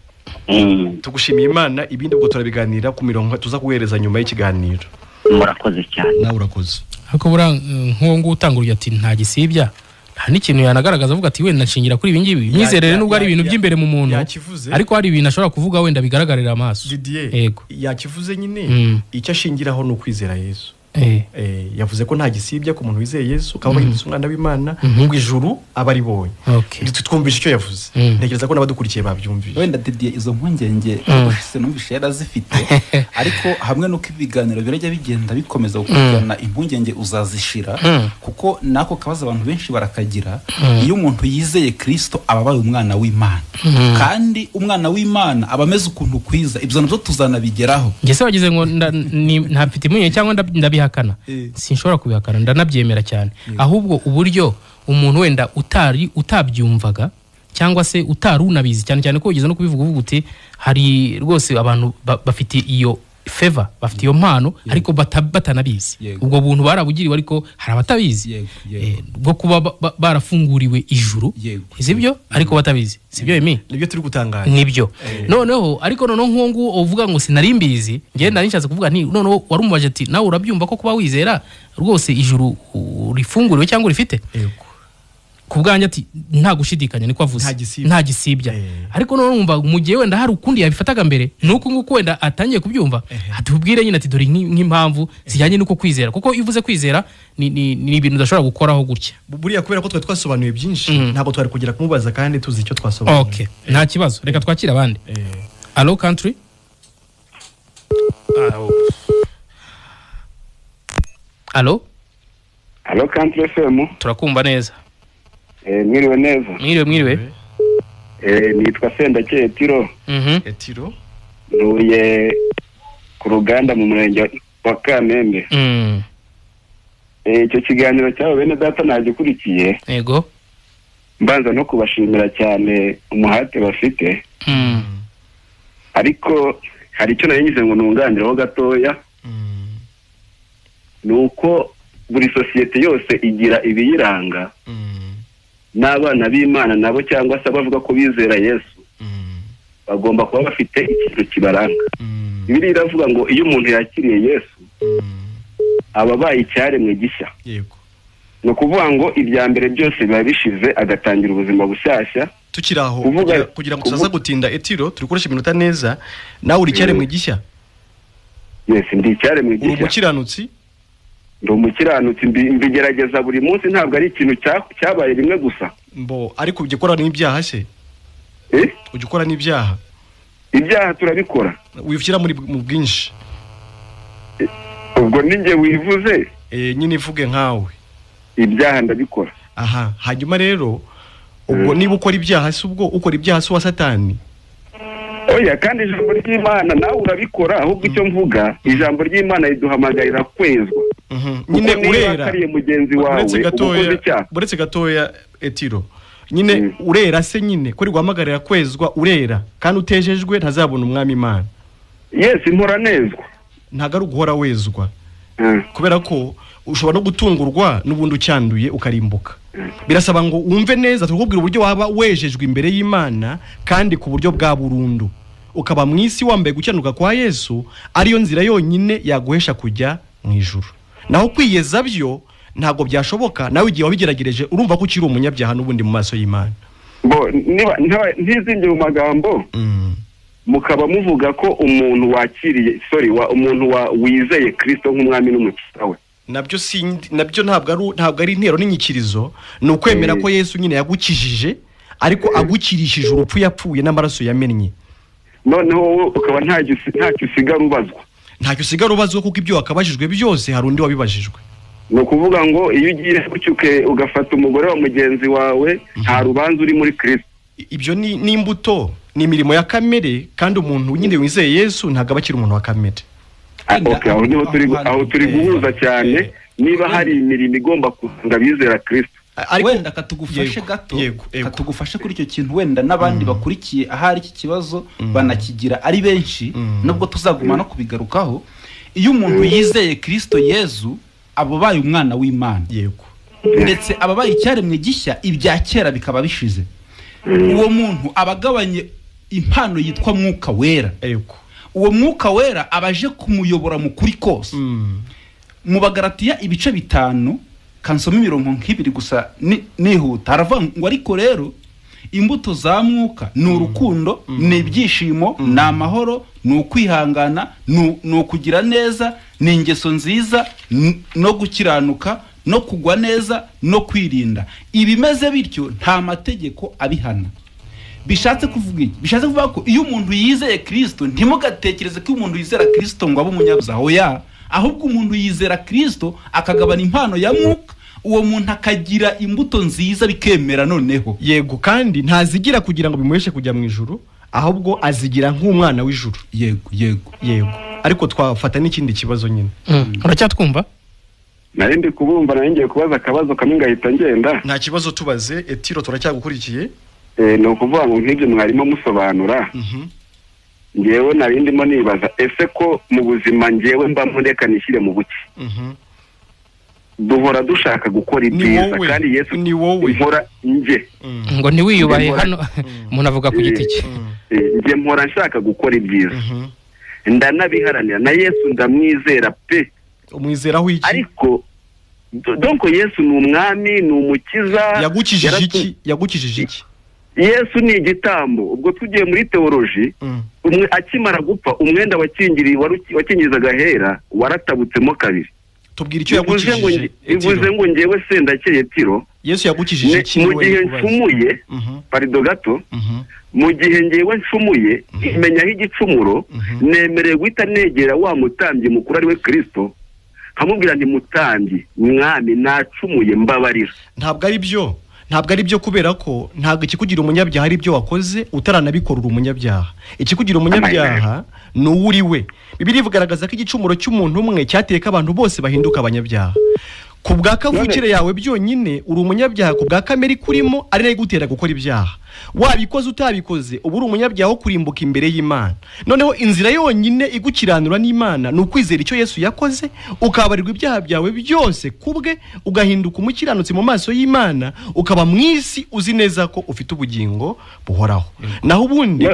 Speaker 4: Tugushimiye Imana, ibindi ubwo turabiganira ku mirongo tuza kuguhereza nyuma y'ikiganiro.
Speaker 11: Murakoze cyane.
Speaker 4: Nawe urakoze.
Speaker 3: Ariko buriya nk'uwo nguwo utanga urugero ati nta gisibya, nta n'ikintu yanagaragaza avuga ati wenda nshingira kuri ibi ngibi. Imyizerere nubwo ari ibintu by'imbere mu muntu, ariko hari ibintu ashobora kuvuga wenda bigaragarira amaso.
Speaker 4: Yego. Yakivuze nyine, icyo ashingiraho ni ukwizera Yesu. Yavuze ko nta gisibya ku muntu wizeye Yesu, akaba yahindutse umwana w'Imana, ngo ijuru aba aribonye. Twumvise icyo yavuze. Ntekereza ko n'abadukurikiye babyumvise.
Speaker 5: Wenda Didier izo mpungenge ubushize numvise yarazifite, ariko hamwe n'uko ibiganiro birajya bigenda bikomeza gukurikirana, impungenge uzazishira, kuko nako kabaza abantu benshi barakagira. Iyo umuntu yizeye Kristo aba abaye umwana w'Imana, kandi umwana w'Imana aba ameze ukuntu kwiza. Ibyo nabyo tuzanabigeraho.
Speaker 3: Njye se wagize ngo ntafite impungenge cyangwa ndabihakana, sinshobora kubihakana, ndanabyemera cyane. Ahubwo uburyo umuntu wenda utari utabyumvaga cyangwa se utari unabizi cyane cyane ko ugeze no kubivuga uvuga uti hari rwose abantu bafite iyo favor, bafite iyo mpano, ariko batanabizi. Ubwo buntu barabugiriwe, ariko hari abatabizi bwo kuba barafunguriwe ijuru, sibyo? Ariko batabizi, sibyo Emi?
Speaker 4: Nibyo turi gutangaza,
Speaker 3: nibyo. Noneho ariko noneho nk'uwo nguwo uvuga ngo sinarimbizi, ngiye nari nshatse kuvuga nti noneho warumubaje ati nawe urabyumva ko kuba wizera rwose ijuru rifunguriwe cyangwa urifite? Ku bwanjye ati nta gushidikanya, niko avuze, nta gisibya. Ariko none numva mu gihe wenda hari ukundi yabifataga mbere, nuko nguko wenda atangiye kubyumva, atubwire nyine ati dore nk'impamvu zijyanye nuko kwizera, kuko iyo uvuze kwizera ni ibintu udashobora gukoraho gutya.
Speaker 4: Buriya kubera ko twari twasobanuye byinshi, ntabwo twari kugera kumubaza kandi tuzi icyo twasobanuye.
Speaker 3: Okay, nta kibazo, reka twakire abandi. Allo country. Allo?
Speaker 12: Allo country FM.
Speaker 3: Turakumva neza.
Speaker 12: Mwiriwe neza.
Speaker 3: Mwiriwe.
Speaker 12: Nitwa Sendakeye Etiro.
Speaker 4: Etiro.
Speaker 12: Ntuye ku ruganda mu murenge wa Kamembe. Icyo kiganiro cyawe bene data nagikurikiye.
Speaker 3: Yego.
Speaker 12: Mbanza no kubashimira cyane umuhate bafite. Ariko hari icyo nari ngo nunganireho gatoya. Nuko buri sosiyete yose igira ibiyiranga. N'abana b'Imana nabo cyangwa se abavuga ko bizera Yesu bagomba kuba bafite ikintu kibaranga. Bibiliya iravuga ngo iyo umuntu yakiriye Yesu aba abaye icyaremwe gishya.
Speaker 4: Yego.
Speaker 12: Ni ukuvuga ngo ibya mbere byose biba bishize, agatangira ubuzima bushyashya.
Speaker 4: Tukiri aho kugira ngo tutaza gutinda Etiro, turi gukoresha iminota neza. Nawe uri icyaremwe gishya?
Speaker 12: Yes, ndi icyaremwe gishya.
Speaker 4: Uri umukiranutsi?
Speaker 12: Ndi umukiranutsi, mbigerageza buri munsi, ntabwo ari ikintu cyabaye rimwe gusa.
Speaker 4: Mbo ariko ujya ukora n'ibyaha se? Ujya ukora n'ibyaha?
Speaker 12: Ibyaha turabikora.
Speaker 4: Wifira muri mu bwinshi.
Speaker 12: Ubwo ninjye wivuze?
Speaker 4: Nyine ivuge nkawe.
Speaker 12: Ibyaha ndabikora.
Speaker 4: Aha, hanyuma rero ubwo niba ukora ibyaha se, ubwo ukora ibyaha se wa Satani?
Speaker 12: Oya, kandi ijambo ry'Imana nawe urabikora, ahubwo icyo mvuga ijambo ry'Imana riduhamagarira kwezwa.
Speaker 4: Nyine urera
Speaker 12: mugenzi wawe
Speaker 4: buretse gatoya Etiro, nyine urera se nyine ko riguhamagarira kwezwa, urera kandi utejejwe ntazabona umwami Imana.
Speaker 12: Yes, impora nezwa.
Speaker 4: Ntago ari uguhora wezwa, kubera ko ushobora no gutungurwa n'ubundi ucyanduye ukarimbuka. Birasaba ngo wumve neza, tukubwira uburyo waba wejejwe imbere y'Imana kandi ku buryo bwa burundu, ukaba mu isi wambaye gukiranirwa kwa Yesu, ariyo nzira yonyine yaguhesha kujya mu ijuru. Naho kwiyeza byo ntabwo byashoboka, nawe igihe wabigeragereje urumva ko ukiri umunyabyaha n'ubundi mu maso y'Imana.
Speaker 12: Bo niba ntizinge mu magambo, mukaba muvuga ko umuntu wakiriye, sorry, umuntu wizeye Kristo nk'umwami n'umukiza we,
Speaker 4: nabyo si nabyo ntabwo ari intero n'inyikirizo, ni ukwemera ko Yesu nyine yagukijije, ariko agukirishije urupfu yapfuye n'amaraso yamennye.
Speaker 12: Noneho wowe ukaba ntacyo usigara ubazwa.
Speaker 4: Ntacyo usigara ubazwa, kuko ibyo wakabajijwe byose hari undi wabibajijwe.
Speaker 12: Ni ukuvuga ngo iyo ugiye gutyo ugafata umugore wa mugenzi wawe, nta rubanza uri muri Kristo.
Speaker 4: Ibyo ni imbuto, ni imirimo ya kamere, kandi umuntu nyine wizeye Yesu ntabwo aba akiri umuntu wa kamere.
Speaker 12: Okay, aho turi guhuza cyane. Niba hari imirimo igomba kuranga abizera Kristo,
Speaker 5: wenda katugufashe gato, katugufashe kuri icyo kintu, wenda n'abandi bakurikiye ahari iki kibazo banakigira ari benshi, nubwo tuzaguma no kubigarukaho. Iyo umuntu yizeye Kristo Yezu aba abaye umwana w'Imana,
Speaker 4: yego,
Speaker 5: ndetse aba abaye icyaremwe gishya, ibya kera bikaba bishize. Uwo muntu aba agabanye impano yitwa Mwuka Wera.
Speaker 4: Yego.
Speaker 5: Uwo Mwuka Wera aba aje kumuyobora mu kuri kose. Mu Bagalatiya ibice 5, kansoma imirongo nk'ibiri gusa nihuta, haravuga ngo ariko rero imbuto za Mwuka ni urukundo, ni ibyishimo, ni amahoro, ni ukwihangana, ni ukugira neza, ni ingeso nziza, no gukiranuka, no kugwa neza, no kwirinda. Ibimeze bityo nta mategeko abihana. Bishatse kuvuga iki? Bishatse kuvuga ko iyo umuntu yizeye Kristo, ntimugatekereze ko umuntu yizera Kristo ngo abe umunyabyaha, oya, ahubwo umuntu yizera Kristo akagabana impano ya Mwuka, uwo muntu akagira imbuto nziza bikemera noneho.
Speaker 4: Yego, kandi ntazigira kugira ngo bimuheshe kujya mu ijuru, ahubwo azigira nk'umwana w'ijuru.
Speaker 5: Yego, yego,
Speaker 4: yego. Ariko twafata n'ikindi kibazo nyine.
Speaker 3: Uracyatwumva?
Speaker 12: Nari ndi kubumva, nari ngiye kubaza akabazo kamwe ngahita ngenda.
Speaker 4: Nta kibazo, tubaze Etiro, turacyagukurikiye.
Speaker 12: Ni ukuvuga ngo nk'ibyo mwarimo musobanura, ngewe nari ndimo nibaza ese ko mu buzima ngewe mba mureka nishyire mu buke, duhora dushaka gukora ibyiza, kandi Yesu
Speaker 4: ni wowe
Speaker 12: mpora nge
Speaker 3: ngo ntiwiyubahe hano, umuntu avuga ku giti cye.
Speaker 12: Nge mpora nshaka gukora ibyiza, ndanabiharanira, na Yesu ndamwizera pe.
Speaker 4: Umwizeraho iki?
Speaker 12: Ariko donc Yesu ni umwami, ni umukiza.
Speaker 4: Yagukijije iki? Yagukijije iki?
Speaker 12: Yesu ni igitambo. Ubwo tugiye muri teoloji, umwe akimara gupfa umwenda wakingirizaga ahera waratabutsemo kabiri.
Speaker 4: Tubwira icyo yagukijije.
Speaker 12: Bivuze ngo ngewe Sendakeye Tiro,
Speaker 4: Yesu yagukijije iki?
Speaker 12: Mu gihe ncumuye, parido gato, mu gihe ngewe ncumuye imenyaho igicumuro, nemereye guhita negera wa mutambyi mukuru ari we Kristo, nkamubwira nti mutambyi mwami nacumuye mbabarira.
Speaker 4: Ntabwo ari byo. Ntabwo ari byo, kubera ko ntabwo ikikugira umunyabyaha ari byo wakoze utaranabikora uri umunyabyaha. Ikikugira umunyabyaha ni uwo uri we. Bibiliya igaragaza ko igicumuro cy'umuntu umwe cyateye ko abantu bose bahinduka abanyabyaha. Ku bwa kavukire yawe byonyine uri umunyabyaha, ku bwa kamere ikurimo ari nayo igutera gukora ibyaha. Wabikoze utabikoze uba uri umunyabyaha wo kurimbuka imbere y'Imana. Noneho inzira yonyine igukiranura n'Imana ni ukwizera icyo Yesu yakoze, ukabarirwa ibyaha byawe byose kubwe, ugahinduka umukiranutsi mu maso y'Imana, ukaba mu isi uzi neza ko ufite ubugingo buhoraho. Naho ubundi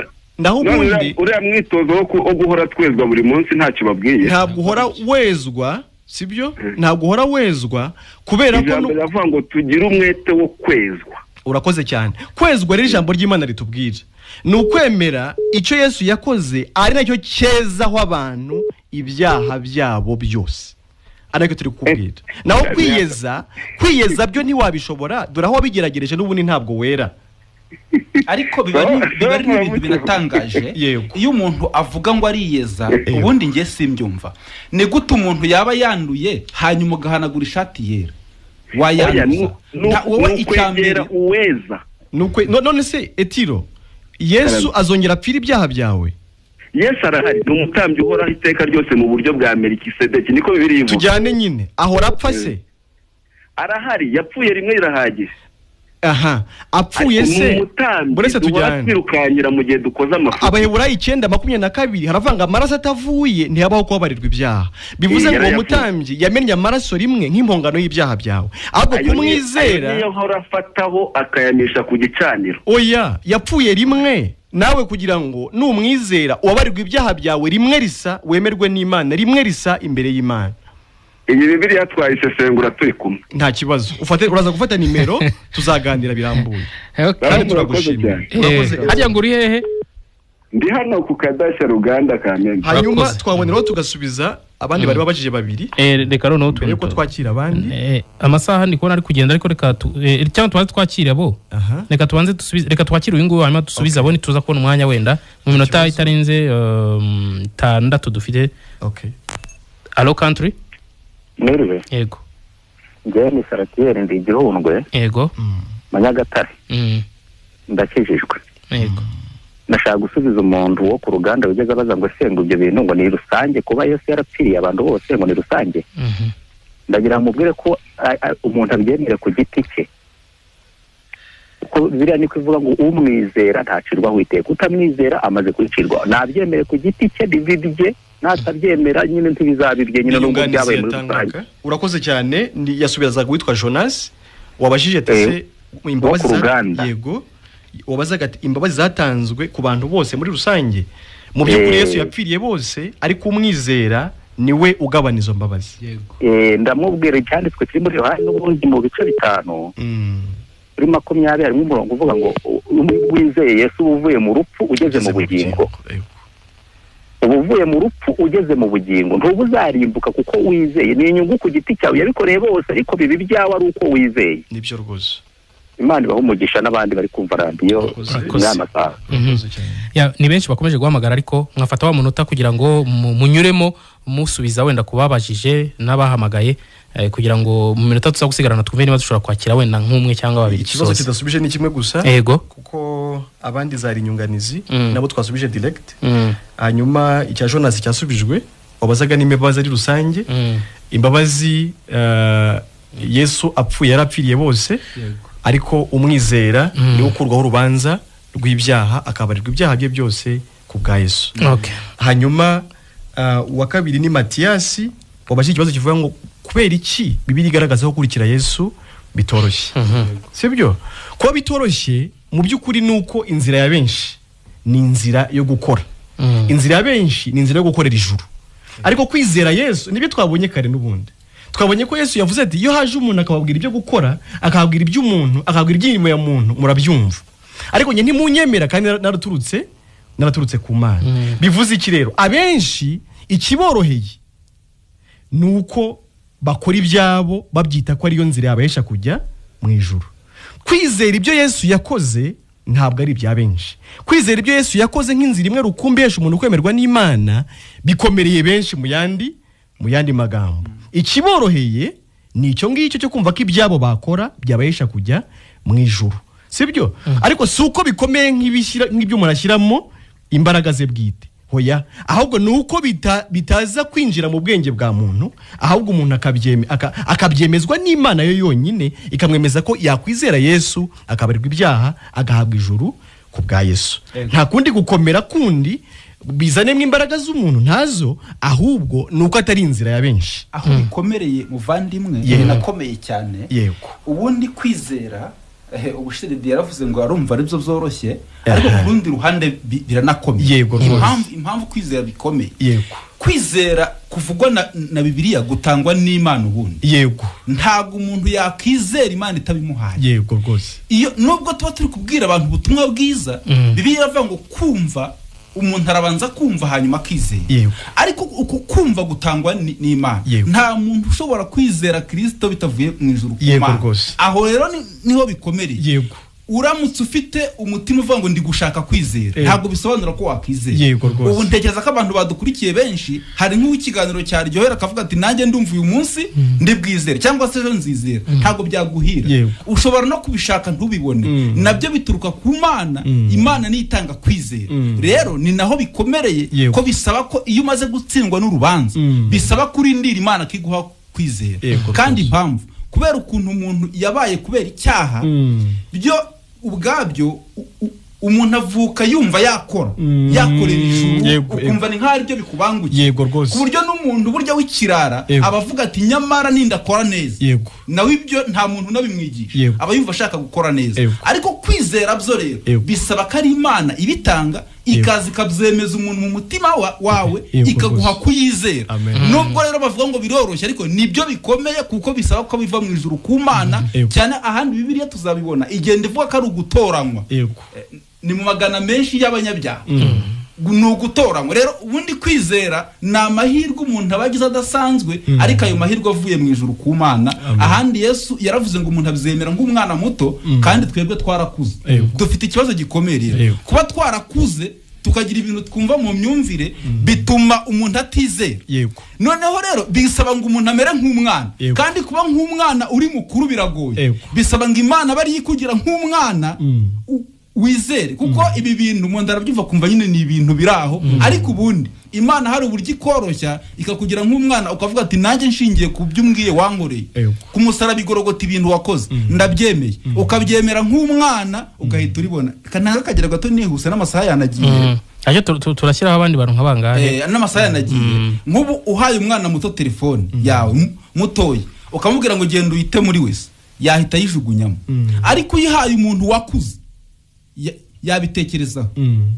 Speaker 12: uriya mwitozo wo guhora twezwa buri munsi ntacyo babwiye.
Speaker 4: Ntabwo uhora wezwa, sibyo? Ntabwo uhora wezwa kubera ko
Speaker 12: iravuga ngo tugire umwete wo kwezwa.
Speaker 4: Urakoze cyane. Kwezwa rero ijambo ry'Imana ritubwira ni ukwemera icyo Yesu yakoze, ari nacyo cyezaho abantu ibyaha byabo byose, ari nacyo turi kukubwira. Naho kwiyeza byo ntiwabishobora, dore aho wabigeragereje n'ubundi ntabwo wera.
Speaker 5: Ariko biba ari n'ibintu binatangaje. Iyo umuntu avuga ngo ariyeza, ubundi ngiye simbyumva. Ni gute umuntu yaba yanduye hanyuma ugahanagura ishati yera? Wayanduza wowe icyambere
Speaker 12: uweza.
Speaker 4: None se Etiro, Yesu azongera apfira ibyaha byawe?
Speaker 12: Yesu arahari, ni umutambyi uhoraho iteka ryose mu buryo bwa Melikisedeki, niko Bibiliya ivuga.
Speaker 4: Tujyane nyine, ahora apfa se?
Speaker 12: Arahari, yapfuye rimwe rirahagije.
Speaker 4: Aha, apfuye se burese tujyane
Speaker 12: twirukanyira mu gihe dukoze amafuti.
Speaker 4: Abaheburayo 9:22 haravanga amaraso atavuye ntihabaho kubabarirwa ibyaha. Bivuze ngo umutambyi yamennye amaraso rimwe nk'impongano y'ibyaha byawe, ahubwo kumwizera
Speaker 12: niyo ahora afataho akayamisha ku gicaniro.
Speaker 4: Oya, yapfuye rimwe nawe kugira ngo numwizera ubabarirwe ibyaha byawe rimwe risa, wemerwe n'Imana rimwe risa imbere y'Imana.
Speaker 12: Iyi Bibiliya twayisesengura turi kumwe.
Speaker 4: Nta kibazo. Uraza gufata nimero tuzaganira birambuye. Kandi turagushimira.
Speaker 3: Hajya ngo uri hehe?
Speaker 12: Ndi hano ku Kadashya Ruganda Kamembe.
Speaker 4: Hanyuma twaboneraho tugasubiza abandi bari babajije babiri.
Speaker 3: Reka noneho
Speaker 4: mbere yuko twakira abandi.
Speaker 3: Amasaha ndi kubona ari kugenda, ariko reka cyangwa tubanze twakire abo. Reka tubanze dusubize, reka twakire uyu nguyu hanyuma dusubize abo nituza kubona umwanya wenda mu minota itarenze 6 dufite.
Speaker 4: Okay.
Speaker 3: Allo country?
Speaker 13: Mwiriwe.
Speaker 3: Yego.
Speaker 13: Njyewe ni Saratiyeri ndi Igihundwe.
Speaker 3: Yego.
Speaker 13: Manyagatare. Ndakijijwe.
Speaker 3: Yego.
Speaker 13: Ndashaka gusubiza umuntu wo ku ruganda wigeze abaza ngo ese ngo ibyo bintu ngo ni rusange kuba Yesu yarapfiriye abantu bose ngo ni rusange. Ndagira mubwire ko umuntu abyemere ku giti cye. Kuko biriya niko ivuga ngo umwizera ntacirwaho iteka, utamwizera amaze kwicirwa. Nabyemere ku giti cye bibibye Natabyemera nyine ntibizabibye nyine nubwo byabaye muri rusange.
Speaker 4: Urakoze cyane. Yasubizaga witwa Jonas wabajije tese imbabazi yego wabazaga ati imbabazi zatanzwe ku bantu bose muri rusange. Mu by'ukuri Yesu yapfiriye bose, ariko umwizera niwe ugabana izo mbabazi.
Speaker 13: Ndamubwira icyanditswe kiri muri Yohana n'ubundi mu bice 5 kuri 20 harimo umurongo uvuga ngo wizeye Yesu uvuye mu rupfu ugeze mu bugingo. Uvuye mu rupfu ugeze mu bugingo ntubu uzarimbuka kuko wizeye. Ni inyungu ku giti cyawe, yabikoreye bose, ariko bibi byawe ari uko wizeye.
Speaker 4: Nibyo rwose.
Speaker 13: Imana ibahe umugisha n'abandi bari kumva radiyo n'amasaha.
Speaker 3: Ni benshi bakomeje guhamagara, ariko mwafata wa munota kugira ngo munyuremo musubiza wenda kubabajije n'abahamagaye, kugira ngo mu minota tuza gusigarana twumve niba dushobora kwakira wenda nk'umwe cyangwa babiri.
Speaker 4: Ikibazo kidasubije ni kimwe gusa.
Speaker 3: Yego.
Speaker 4: Kuko abandi zari inyunganizi nabo twasubije direct. Hanyuma icya Jonas cyasubijwe wabazaga ni imbabazi ari rusange. Imbabazi Yesu apfuye yarapfiriye bose, ariko umwizera niwe ukurwaho urubanza rw'ibyaha akabarirwa ibyaha bye byose ku bwa Yesu. Hanyuma uwa kabiri ni Matiyasi wabajije ikibazo kivuga ngo kubera iki Bibiliya igaragaza ko gukurikira Yesu bitoroshye. Sibyo? Kuba bitoroshye mu by'ukuri nuko inzira ya benshi ni inzira yo gukora. Inzira ya benshi ni inzira yo gukorera ijuru. Ariko kwizera Yesu nibyo twabonye kare n'ubundi. Twabonye ko Yesu yavuze ati iyo haje umuntu akababwira ibyo gukora, akababwira iby'umuntu, akababwira iby'imirimo ya muntu, murabyumva. Ariko njye ntimunyemera kandi naraturutse ku Mana. Bivuze iki rero? Abenshi ikiboroheye nuko bakora ibyabo babyita ko ariyo nzira yabahesha kujya mu ijuru. Kwizera ibyo Yesu yakoze ntabwo ari ibya benshi. Kwizera ibyo Yesu yakoze nk'inzira imwe rukumbi ihesha umuntu kwemerwa n'Imana bikomereye benshi mu yandi magambo. Ikiboroheye ni icyo ngicyo cyo kumva ko ibyabo bakora byabahesha kujya mu ijuru. Sibyo? Ariko si uko bikomeye nk'ibyo umuntu ashyiramo imbaraga ze bwite. Hoya, ahubwo ni uko bitaza kwinjira mu bwenge bwa muntu, ahubwo umuntu akabyemezwa n'Imana yo yonyine, ikamwemeza ko yakwizera Yesu akabarirwa ibyaha agahabwa ijuru ku bwa Yesu. Nta kundi gukomera kundi bizanemo imbaraga z'umuntu ntazo, ahubwo ni uko atari inzira ya benshi.
Speaker 5: Aho bikomereye muvandimwe nakomeye cyane.
Speaker 4: Yego.
Speaker 5: Ubundi kwizera ubushize yaravuze ngo arumva ari byo byoroshye, ariko ku rundi ruhande biranakomeye.
Speaker 4: Yego.
Speaker 5: Impamvu kwizera bikomeye.
Speaker 4: Yego.
Speaker 5: Kwizera kuvugwa na Bibiliya gutangwa n'Imana ubundi.
Speaker 4: Yego.
Speaker 5: Ntabwo umuntu yakwizera Imana itabimuhaye.
Speaker 4: Yego rwose.
Speaker 5: Iyo nubwo tuba turi kubwira abantu ubutumwa bwiza, Bibiliya iravuga ngo kumva umuntu arabanza kumva hanyuma akizera. Ariko uku kumva gutangwa n'Imana. Nta muntu ushobora kwizera Kristo bitavuye mu ijuru ku Mana. Aho rero niho bikomereye.
Speaker 4: Yego.
Speaker 5: Uramutse ufite umutima uvuga ngo ndi gushaka kwizera, ntabwo bisobanura ko wakwizera. Ubu ntekereza ko abantu badukurikiye benshi hari nk'ikiganiro cyaryohera akavuga ati nanjye ndumva uyu munsi ndi bwizere cyangwa se ejo nzizera, ntabwo byaguhira. Ushobora no kubishaka ntubibone, nabyo bituruka ku Mana. Imana niyo itanga kwizera. Rero ni naho bikomereye ko bisaba ko iyo umaze gutsindwa n'urubanza bisaba kurindira Imana kiguha kwizera. Kandi impamvu kubera ukuntu umuntu yabaye kubera icyaha byo ubwabyo umuntu avuka yumva yakora yakorera ijuru, ukumva ni nkaho aribyo bikubangukiye.
Speaker 4: Yego rwose.
Speaker 5: Ku buryo n'umuntu burya w'ikirara abavuga ati nyamara nindakora neza.
Speaker 4: Yego.
Speaker 5: Nawe ibyo nta muntu unabimwigisha, aba yumva ashaka gukora neza. Ariko kwizera byo rero bisaba ko ari Imana ibitanga, ikaza ikabyemeza umuntu mu mutima wawe, ikaguha kuyizera. Nubwo rero bavuga ngo biroroshye, ariko nibyo bikomeye kuko bisaba ko biva mu ijuru ku Mana. Cyane ahandi Bibiliya tuzabibona igenda ivuga ko ari ugutoranywa. Ni mu magana menshi y'abanyabyaha. Ni ugutoranywa. Rero ubundi kwizera ni amahirwe umuntu aba agize adasanzwe, ariko ayo mahirwe avuye mu ijuru ku Mana. Ahandi Yesu yaravuze ngo umuntu abyemera nk'umwana muto, kandi twebwe twarakuze. Dufite ikibazo gikomeye rero. Kuba twarakuze tukagira ibintu twumva mu myumvire bituma umuntu atizera. Noneho rero bisaba ngo umuntu amere nk'umwana, kandi kuba nk'umwana uri mukuru biragoye. Bisaba ngo Imana bari yikugira nk'umwana wizere, kuko ibi bintu umuntu arabyumva kumva nyine ni ibintu biraho, ariko ubundi Imana hari uburyo ikoroshya ikakugira nk'umwana, ukavuga ati nanjye nshingiye ku byo umbwiye wankoreye ku musaraba igorogota ibintu wakoze ndabyemeye, ukabyemera nk'umwana ugahita uribona. Kananga kagera gato nihuse n'amasaha yanagiye.
Speaker 3: Ntacyo turashyiraho abandi bantu nka bangahe?
Speaker 5: N'amasaha yanagiye. Nk'ubu uhaye umwana muto telefone yawe mutoya, ukamubwira ngo genda uyite muri wese, yahita ayijugunyamo. Ariko uyihaye umuntu wakuze yabitekerezaho,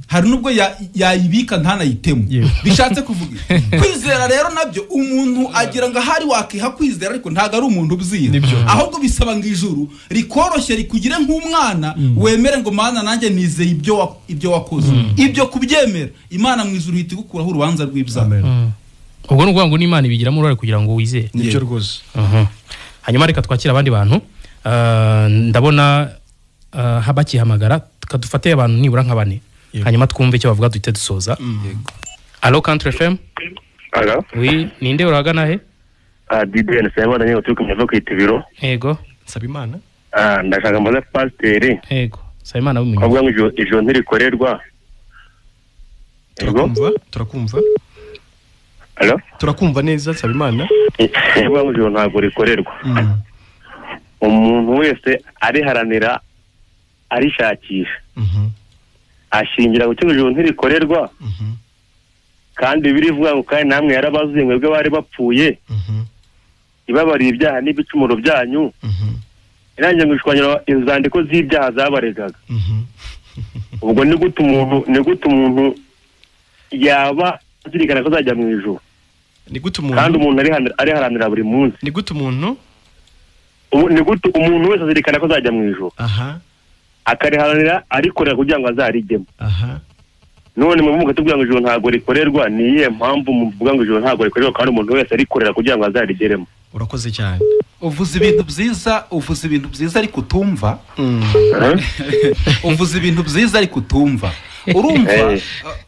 Speaker 5: hari nubwo yayibika ntanayitemo. Bishatse kuvuga kwizera rero nabyo umuntu agira ngo ahari wakiha kwizera, ariko ntabwo ari umuntu ubyiha, ahubwo bisaba ngo ijuru rikoroshye rikugire nk'umwana, wemere ngo Mana nanjye nizeye ibyo wakoze. Ibyo kubyemera, Imana mu ijuru ihita igukuraho urubanza rw'ibyaha.
Speaker 3: Ubwo ni ukuvuga ngo n'Imana ibigiramo uruhare kugira ngo wizere.
Speaker 4: Nibyo rwose.
Speaker 3: Hanyuma reka twakire abandi bantu. Ndabona bakihamagara, dufate abantu nibura nka bane, hanyuma twumve icyo bavuga duhite dusoza. Allo Country FM.
Speaker 14: Allo.
Speaker 3: Oui, ninde uragana he?
Speaker 14: Didier Nsabimana nyine uturuka mu kwita ibiro.
Speaker 3: Yego.
Speaker 4: Nsabimana.
Speaker 14: Ndashaka mbaza pasiteri.
Speaker 3: Yego. Nsabimana w'umunyarwanda.
Speaker 14: Avuga ngo ijoro ntirikorerwa.
Speaker 4: Turakumva, turakumva.
Speaker 14: Allo?
Speaker 4: Turakumva neza Nsabimana.
Speaker 14: Avuga ngo ijoro ntabwo rikorerwa. Umuntu wese ariharanira arishakisha. Ashingira ku cyo ijoro ntirikorerwa. Kandi birivuga ngo kandi namwe yarabazuye mwebwe bari bapfuye. Ibabariye ibyaha n'ibicumuro byanyu. Irangiye ngo ishwanyura inzandiko z'ibyaha zabaregaga. Ubwo ni gute umuntu yaba azirikana ko azajya mu ijuru?
Speaker 4: Ni gute umuntu
Speaker 14: kandi umuntu ariharanira buri munsi?
Speaker 4: Ni gute umuntu
Speaker 14: ni gute umuntu wese azirikana ko azajya mu ijuru? Akariharanira arikorera kugira ngo azarijyemo. None muvuga tubwira ngo ijuru ntabwo rikorerwa, ni iyihe mpamvu muvuga ngo ijuru ntabwo rikorerwa kandi umuntu wese arikorera kugira ngo azarigeremo?
Speaker 4: Urakoze cyane.
Speaker 5: Uvuze ibintu byiza, uvuze ibintu byiza ariko utumva. Uvuze ibintu byiza ariko utumva. Urumva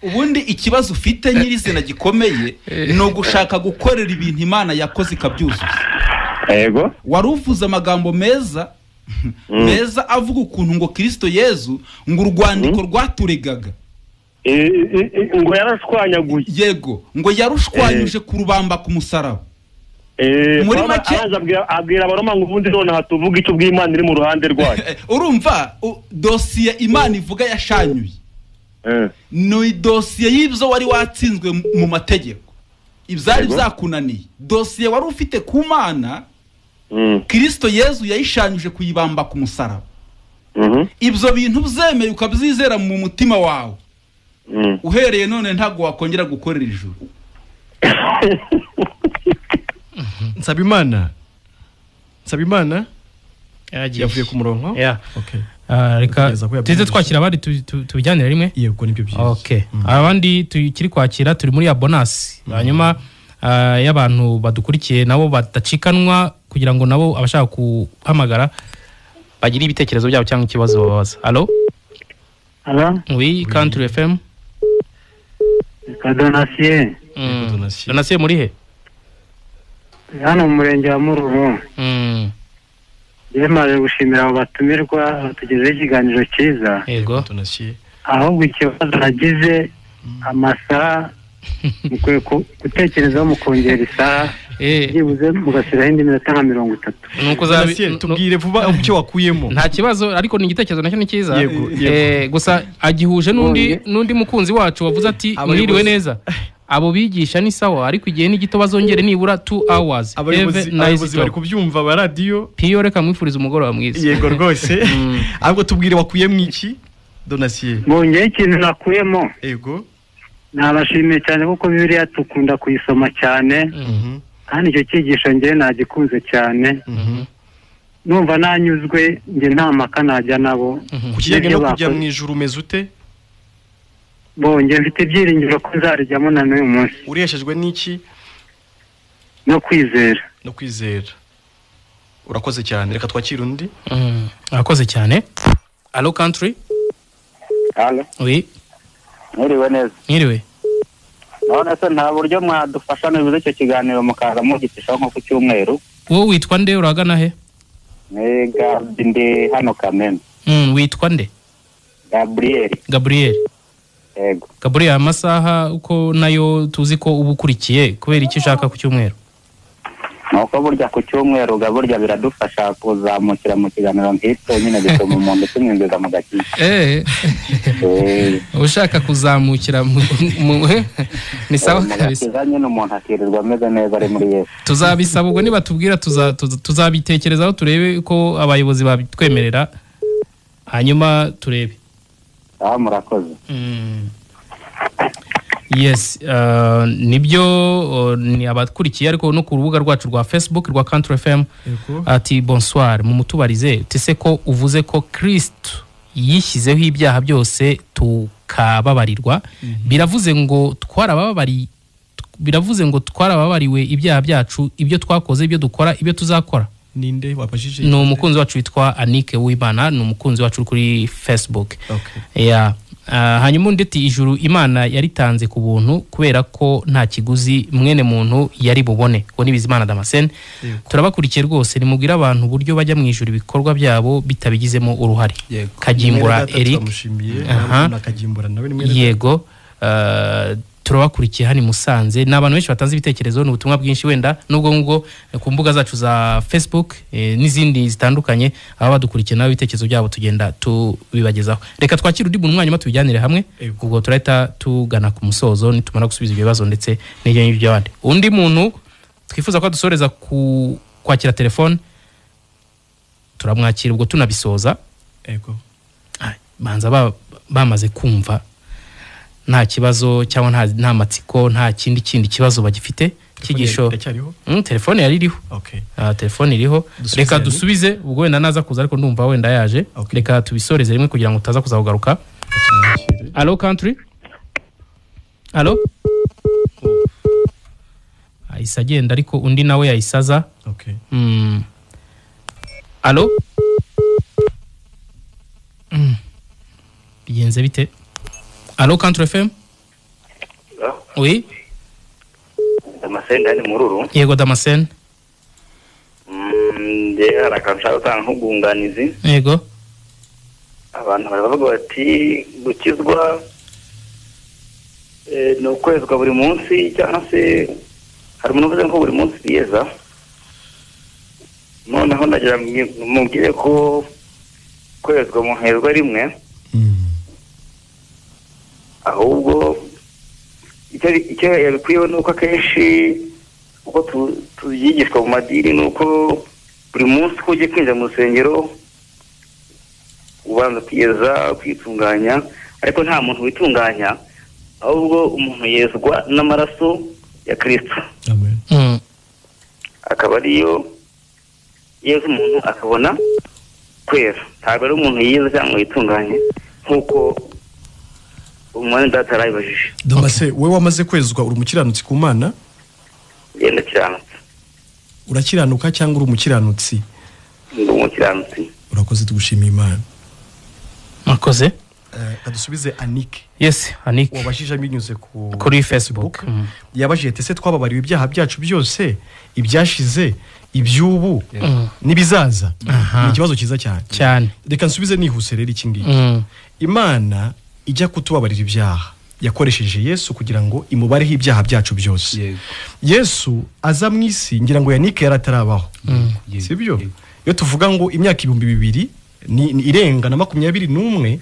Speaker 5: ubundi ikibazo ufite nyirizina gikomeye ni ugushaka gukorera ibintu Imana yakoze ikabyuzuza.
Speaker 14: Yego.
Speaker 5: Wari uvuze amagambo meza meza avuga ukuntu ngo Kristo Yezu ngo urwandiko rwaturegaga
Speaker 14: ngo yarashwanyaguye.
Speaker 5: Yego, ngo yarushwanyuje kurubamba ku musaraba.
Speaker 14: Muri make abwira Abaroma ngo ubundi none hatuvuga icyo bw'Imana iri mu ruhande rwayo.
Speaker 5: Urumva dosiye Imana ivuga yashanyuye ni dosiye y'ibyo wari watsinzwe mu mategeko, ibyari byakunaniye, dosiye wari ufite ku Mana, Kristo Yezu yayishanyuje kuyibamba ku musaraba. Ibyo bintu byemeye ukabyizera mu mutima wawe, uhereye none ntabwo wakongera gukorera ijuru.
Speaker 4: Nsabimana yavuye ku murongo. Okay.
Speaker 3: Reka tuze twakira abandi tubijyanire rimwe.
Speaker 4: Yego nibyo byiza.
Speaker 3: Okay. Abandi tukiri kwakira turi muri ya bonus. Hanyuma y'abantu badukurikiye nabo badacikanwa kugira ngo nabo abashaka kuhamagara bagire ibitekerezo byabo cyangwa ikibazo babaza. Allo?
Speaker 15: Allo?
Speaker 3: Oui, Country FM.
Speaker 15: Ka Donatien.
Speaker 3: Donatien muri he?
Speaker 15: Hano mu murenge wa Mururu. Yemaje gushimira abo batumirwa batugezeho ikiganiro cyiza.
Speaker 3: Yego.
Speaker 15: Ahubwo ikibazo nagize amasaha mukwiye gutekerezaho mukongera isaha byibuze mugashyiraho indi minota nka 30.
Speaker 3: Nuko uzabi
Speaker 4: tubwire vuba icyo wakuyemo.
Speaker 3: Nta kibazo ariko ni igitekerezo nacyo ni cyiza. Gusa agihuje n'undi mukunzi wacu wavuze ati mwiriwe neza. Abo bigisha ni sawa ariko igihe ni gito bazongere nibura 2 hours.
Speaker 4: Abayobozi bari kubyumva ba radio.
Speaker 3: Piyo reka mwifuriza umugoroba mwiza.
Speaker 4: Yego rwose. Ahubwo tubwire wakuyemo iki Donatien?
Speaker 15: Bongeye ikintu nakuyemo.
Speaker 4: Yego.
Speaker 15: Nabashimiye cyane kuko Bibiliya tukunda kuyisoma cyane. Kandi icyo cyigisho ngiye nagikunze cyane. Numva nanyuzwe nge nta maka najya nabo.
Speaker 4: Kukijyanye no kujya mu ijuru umeze ute?
Speaker 15: Bonge mfite ibyiringiro ko nzarijyamo na n'uyu munsi.
Speaker 4: Ureshejwe n'iki?
Speaker 15: No kwizera.
Speaker 4: No kwizera. Urakoze cyane, reka twakire undi.
Speaker 3: Urakoze cyane. Allo Country?
Speaker 16: Allo.
Speaker 3: Oui.
Speaker 16: Mwiriwe neza.
Speaker 3: Mwiriwe.
Speaker 16: None se nta buryo mwadufasha nibuze icyo kiganiro mukaza mugicishaho nko ku cyumweru?
Speaker 3: Wowe witwa nde uragana he?
Speaker 16: Ni Gabi ndi hano Kamena.
Speaker 3: Witwa nde?
Speaker 16: Gabriel.
Speaker 3: Gabriel.
Speaker 16: Yego.
Speaker 3: Gabriel, amasaha uko nayo tuzi ko uba ukurikiye kubera icyo ushaka ku cyumweru?
Speaker 16: Nuko burya ku cyumweru ga burya biradufasha kuzamukira mu kiganiro nk'icyo nyine, bituma umuntu tumwinjiza mu gakiza.
Speaker 3: Ushaka kuzamukira ni sawa kabisa.
Speaker 16: Mu gakiza nyine umuntu akirirwa ameze neza ari muri Yesu.
Speaker 3: Tuzabisaba ubwo nibatubwira tuzabitekerezaho turebe ko abayobozi babitwemerera, hanyuma turebe.
Speaker 16: Murakoze.
Speaker 3: Yes, nibyo ni abakurikiye ariko no ku rubuga rwacu rwa Facebook rwa Country FM. Ati bonsoir, mumutubarize tese ko uvuze ko Kristo yishyizeho ibyaha byose tukababarirwa, biravuze ngo twarababariwe ibyaha byacu, ibyo twakoze, ibyo dukora, ibyo tuzakora.
Speaker 4: Ninde wabajije?
Speaker 3: Ni umukunzi wacu witwa Anike Uwimana, ni umukunzi wacu kuri Facebook. Yeah. Hanyuma undi ati ijuru Imana yaritanze ku buntu kubera ko nta kiguzi mwene muntu yari bubone. Ngo ni Bizimana Damascene. Turabakurikiye rwose, nimubwira abantu uburyo bajya mu ijuru ibikorwa byabo bitabigizemo uruhare. Kagimbura Eric. Yego. Turabakurikiye hano Musanze. Ni abantu benshi batanze ibitekerezo, ni ubutumwa bwinshi wenda nubwo ngubwo ku mbuga zacu za Facebook n'izindi zitandukanye, aba badukurikiye nabo ibitekerezo byabo tugenda tubibagezaho. Reka twakire undi muntu mwanyuma tubijyanire hamwe, ubwo turahita tugana ku musozo nitumara gusubiza ibyo bibazo ndetse n'ibyo ngibyo by'abandi. Undi muntu twifuza ko dusoreza ku kwakira telefone, turamwakira ubwo tunabisoza.
Speaker 4: Yego.
Speaker 3: Banza bamaze kumva nta kibazo cyangwa nta matsiko, nta kindi kibazo bagifite. Cyigisho telefone yari iriho. Telefone iriho. Reka dusubize ubwo wenda naza kuza, ariko ndumva wenda yaje. Reka tubisoreze rimwe kugira ngo utaza kuzagugaruka. Allo Country. Allo. Ahise agenda ariko undi nawe yayisaza. Allo. Bigenze bite? Allo Country FM? Oui.
Speaker 17: Damascene ndani mururu.
Speaker 3: Yego Damascene.
Speaker 17: Nde arakanshaka gutanga nk'ubwunganizi.
Speaker 3: Yego.
Speaker 17: Abantu baravuga bati gukizwa ni ukwezwa buri munsi, cyangwa se hari umuntu uvuze ko buri munsi biyeza. Noneho ndagira mubwire ko kwezwa mu hezwa rimwe. Ahubwo icyo yabikwiyeho ni uko akenshi uko tubyigishwa mu madini ni uko buri munsi ko ugiye kwinjira mu rusengero ubanza kwiyeza, kwitunganya, ariko nta muntu witunganya, ahubwo umuntu yezwa n'amaraso ya Kristo.
Speaker 4: Amen.
Speaker 17: Akaba ariyo yeza umuntu akabona kwera. Ntabwo ari umuntu yiyeza cyangwa yitunganye nk'uko umwana data arabibajije.
Speaker 4: Damase, wewe wamaze kwezwa uri umukiranutsi ku Mana?
Speaker 17: Yenda kiranutsi.
Speaker 4: Urakiranuka cyangwa uri umukiranutsi?
Speaker 17: Ndi umukiranutsi.
Speaker 4: Urakoze, tugushimiye Imana.
Speaker 3: Murakoze.
Speaker 4: Adusubize Anike.
Speaker 3: Yes, Anike.
Speaker 4: Wabajije binyuze
Speaker 3: kuri Facebook.
Speaker 4: Yabajije ati se twababariwe ibyaha byacu byose, ibyashize, ibyubu n'ibizaza. Ni ikibazo cyiza cyane.
Speaker 3: Cyane.
Speaker 4: Reka nsubize nihuse rero iki ngiki. Imana ijya kutubabarira ibyaha yakoresheje Yesu kugira ngo imubareho ibyaha byacu byose. Yesu aza mu isi ngira ngo Yanike yaratarabaho. Sibyo? Iyo tuvuga ngo imyaka 2000 ni irenga na 21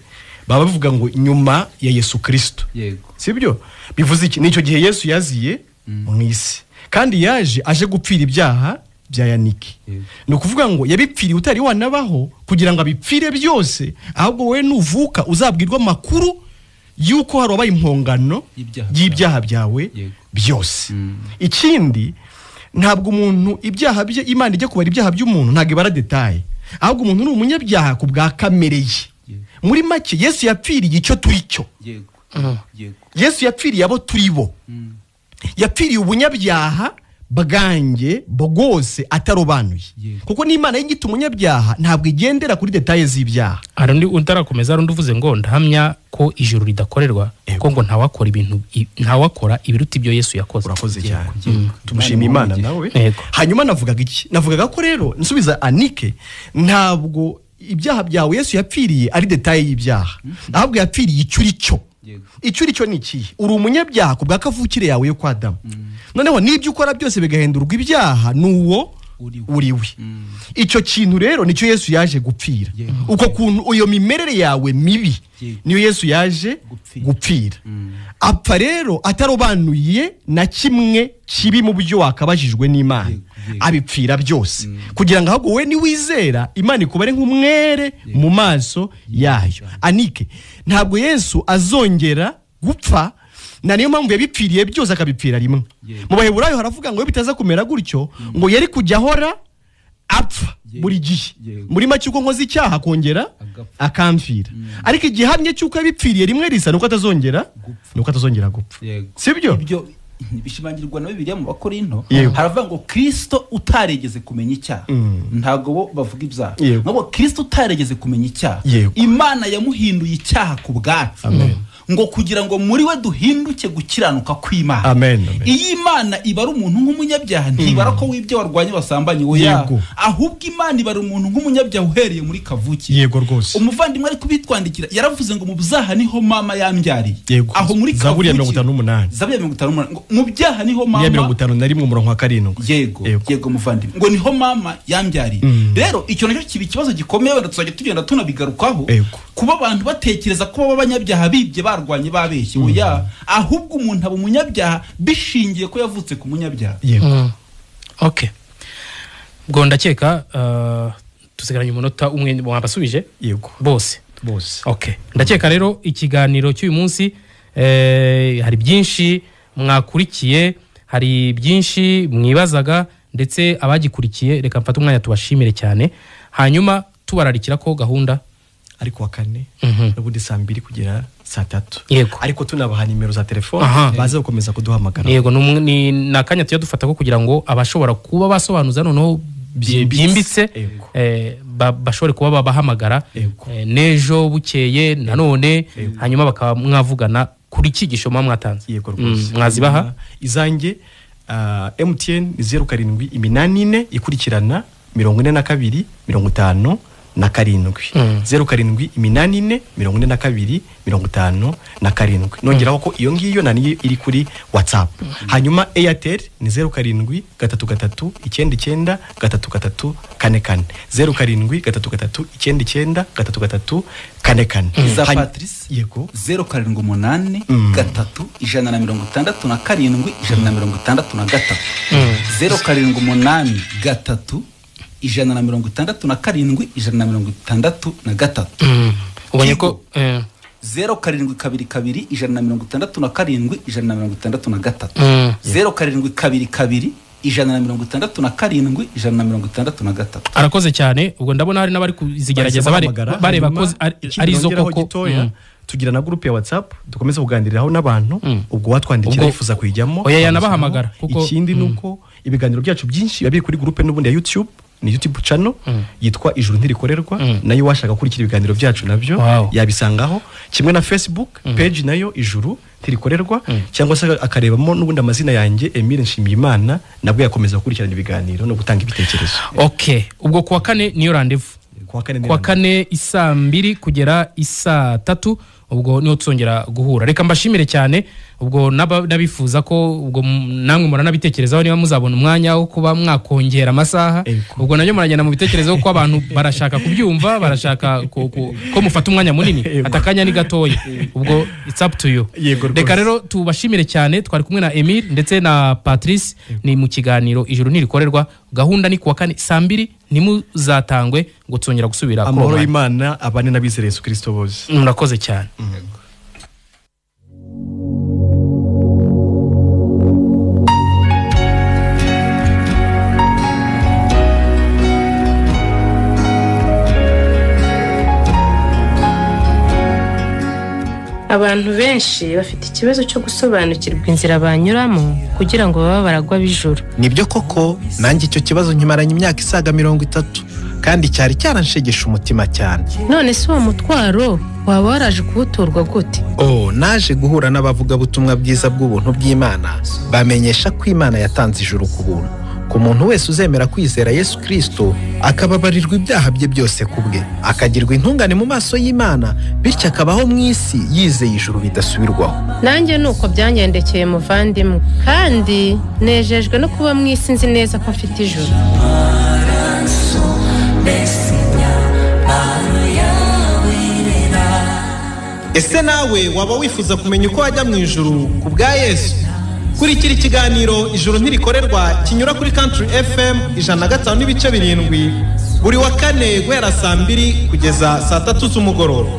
Speaker 4: baba bavuga ngo nyuma ya Yesu Kristo. Sibyo? Bivuze iki? Nicyo gihe Yesu yaziye mu isi. Kandi yaje aje gupfira ibyaha bya Yanike. Ni ukuvuga ngo yabipfiriye utari wanabaho kugira ngo abipfire byose, ahubwo wowe nuvuka uzabwirwa amakuru yuko hari wabaye impongano y'ibyaha byawe byose. Ikindi, ntabwo umuntu ibyaha bye Imana ijya kubara ibyaha by'umuntu ntabwo ibara detail, ahubwo umuntu ni umunyabyaha ku bwa kamere ye. Muri make Yesu yapfiriye icyo turi cyo. Yesu yapfiriye abo turi bo. Yapfiriye ubunyabyaha bwanjye bwose atarobanuye. Kuko n'Imana yigita umunyabyaha ntabwo igendera kuri detail z'ibyaha.
Speaker 3: Hari undi utarakomeza, hari undi uvuze ngo ndahamya ko ijuru ridakorerwa, kuko ngo ntawakora ibintu, ntawakora ibiruta ibyo Yesu yakoze.
Speaker 4: Urakoze cyane. Tumushimiye Imana nawe. Hanyuma navugaga iki? Navugaga ko rero nsubiza Anike, ntabwo ibyaha byawe Yesu yapfiriye ari detail y'ibyaha, ahubwo yapfiriye icyo uri cyo. Icyo uri cyo ni ikihe? Uri umunyabyaha ku bwa kavukire yawe yo kwa Adamu. Noneho n'ibyo ukora byose bigahindurwa ibyaha n'uwo uriwe. Icyo kintu rero nicyo Yesu yaje gupfira. Uko kuntu iyo mimerere yawe mibi niyo Yesu yaje gupfira. Apfa rero atarobanuye na kimwe kibi mu byo wakabajijwe n'Imana, abipfira byose kugira ngo ahubwo we niwizera Imana ikubare nk'umwere mu maso yayo. Anike, ntabwo Yesu azongera gupfa, na niyo mpamvu yabipfiriye byose akabipfira rimwe. Mu Baheburayo haravuga ngo bitaza kumera gutyo, ngo yari kujya ahora apfa buri gihe. Muri make uko nkoze icyaha akongera akamfira. Ariko igihamye cy'uko yabipfiriye rimwe risa nuko atazongera gupfa. Sibyo?
Speaker 5: Ibyo bishimangirwa na Bibiliya mu Bakorinto, haravuga ngo Kristo utaregeze kumenya icyaha. Ntago bo bavuga ibyaha. Ngo Kristo utaregeze kumenya icyaha, Imana yamuhinduye icyaha ku bwacu. Ngo kugira ngo muri we duhinduke gukiranuka kw'Imana. Iyi Imana ibara umuntu nk'umunyabyaha, ntibara ko wibye warwanye basambanye, oya. Ahubwo Imana ibara umuntu nk'umunyabyaha uhereye muri kavuki.
Speaker 4: Yego rwose.
Speaker 5: Umuvandimwe ari kubitwandikira yaravuze ngo mu byaha niho mama yambyariye. Aho muri kavuki.
Speaker 4: Zaburi ya 58.
Speaker 5: Zaburi ya 58 ngo mu byaha niho mama.
Speaker 4: Ya 51 umurongo wa 7.
Speaker 5: Yego. Yego muvandimwe. Ngo niho mama yambyariye. Rero icyo nacyo kiba ikibazo gikomeye, wenda tuzajya tugenda tunabigarukaho. Kuba abantu batekereza ko baba abanyabyaha bibye barwanye babeshye, oya. Ahubwo umuntu aba umunyabyaha bishingiye ko yavutse ku munyabyaha.
Speaker 3: Okay. Ubwo ndakeka tusigaranye umunota umwe mwabasubije.
Speaker 4: Yego.
Speaker 3: Bose. Okay. Ndakeka rero ikiganiro cy'uyu munsi hari byinshi mwakurikiye, hari byinshi mwibazaga, ndetse abagikurikiye reka mfate umwanya tubashimire cyane. Hanyuma tubararikira ko gahunda
Speaker 4: ari kuwa kane n'ubundi saa 2 kugera saa 3. Ariko tunabaha nimero za telefone baze gukomeza kuduhamagara.
Speaker 3: Yego, ni nakanya tujya dufata ko kugira ngo abashobora kuba basobanuza noneho byimbitse bashobore kuba babahamagara nejo bukeye nanone, hanyuma bakaba mwavugana kuri cyigisho mwatanze.
Speaker 4: Yego rwose.
Speaker 3: Mwazibaha
Speaker 4: izanjye MTN ni 0784 ikurikirana 42 57. 0784 42 57. Nongeraho ko iyo ngiyo na niyo iri kuri WhatsApp. Hanyuma Airtel ni 07 33 99 33 44. 07 33 99 33 44.
Speaker 5: Iza Patrice.
Speaker 4: Yego.
Speaker 5: 078 3 167 163. 078 3 167 163.
Speaker 3: Ubonye ko
Speaker 5: 0722 167 163. 0722 167 163.
Speaker 3: Arakoze cyane. Ubwo ndabona hari n'abari kuzigerageza bareba ko ari zo koko.
Speaker 4: Tugira na groupe ya WhatsApp dukomeza kuganiriraho n'abantu, ubwo watwandikira yifuza kuyijyamo.
Speaker 3: Oya yanabahamagara
Speaker 4: kuko ikindi nuko ibiganiro byacu byinshi biba biri kuri groupe n'ubundi ya YouTube, ni YouTube channel yitwa Ijuru Ntirikorerwa, nayo washaka gukurikira ibiganiro byacu nabyo yabisangaho, kimwe na Facebook page nayo Ijuru Ntirikorerwa, cyangwa se akarebamo n'ubundi amazina yanjye Emile Nshimiyimana, nabwo yakomeza gukurikirana ibiganiro no gutanga ibitekerezo.
Speaker 3: Okay, ubwo kuwa kane niyo rendezvous. Kuwa kane isaa 2 kugera isaa 3, ubwo niho tuzongera guhura. Reka mbashimire cyane. Ubwo nabifuza ko ubwo namwe muranabitekerezaho niba muzabona umwanya wo kuba mwakongera amasaha, ubwo nanyo muragenda mu bitekerezo ko abantu barashaka kubyumva, barashaka ko mufata umwanya munini, atakanya ni gatoya. Ubwo it's up to you. Reka rero tubashimire cyane. Twari kumwe na Emile ndetse na Patrice, ni mu kiganiro Ijuru Ntirikorerwa. Gahunda ni kuwa kane saa 2, ntimuzatangwe ngo tuzongera gusubira.
Speaker 4: Amahoro y'Imana abane n'abizera Yesu Kristo bose.
Speaker 3: Murakoze cyane.
Speaker 1: Abantu benshi bafite ikibazo cyo gusobanukirwa inzira banyuramo kugira ngo babe baragwa bijuru.
Speaker 2: Nibyo koko, nanjye icyo kibazo nkimaranye imyaka isaga 30 kandi cyari cyaranshegesha umutima cyane.
Speaker 1: None se uwo mutwaro waba waraje kuwuturwa gute?
Speaker 2: Oh, naje guhura n'abavugabutumwa bwiza bw'ubuntu bw'Imana, bamenyesha ko Imana yatanze ijuru ku buntu. Ku muntu wese uzemera kwizera Yesu Kristo, akababarirwa ibyaha bye byose ku bwe, akagirwa intungane mu maso y'Imana, bityo akabaho mu isi yizeye ijuru bidasubirwaho.
Speaker 1: Nanjye ni uko byangendekeye muvandimwe, kandi nejejwe no kuba mu isi nzi neza ko mfite ijuru.
Speaker 2: Ese nawe waba wifuza kumenya uko wajya mu ijuru ku bwa Yesu? Kurikira ikiganiro Ijuru Ntirikorerwa kinyura kuri Country FM 105.7 buri wa kane guhera saa 2 kugeza saa 3 z'umugoroba.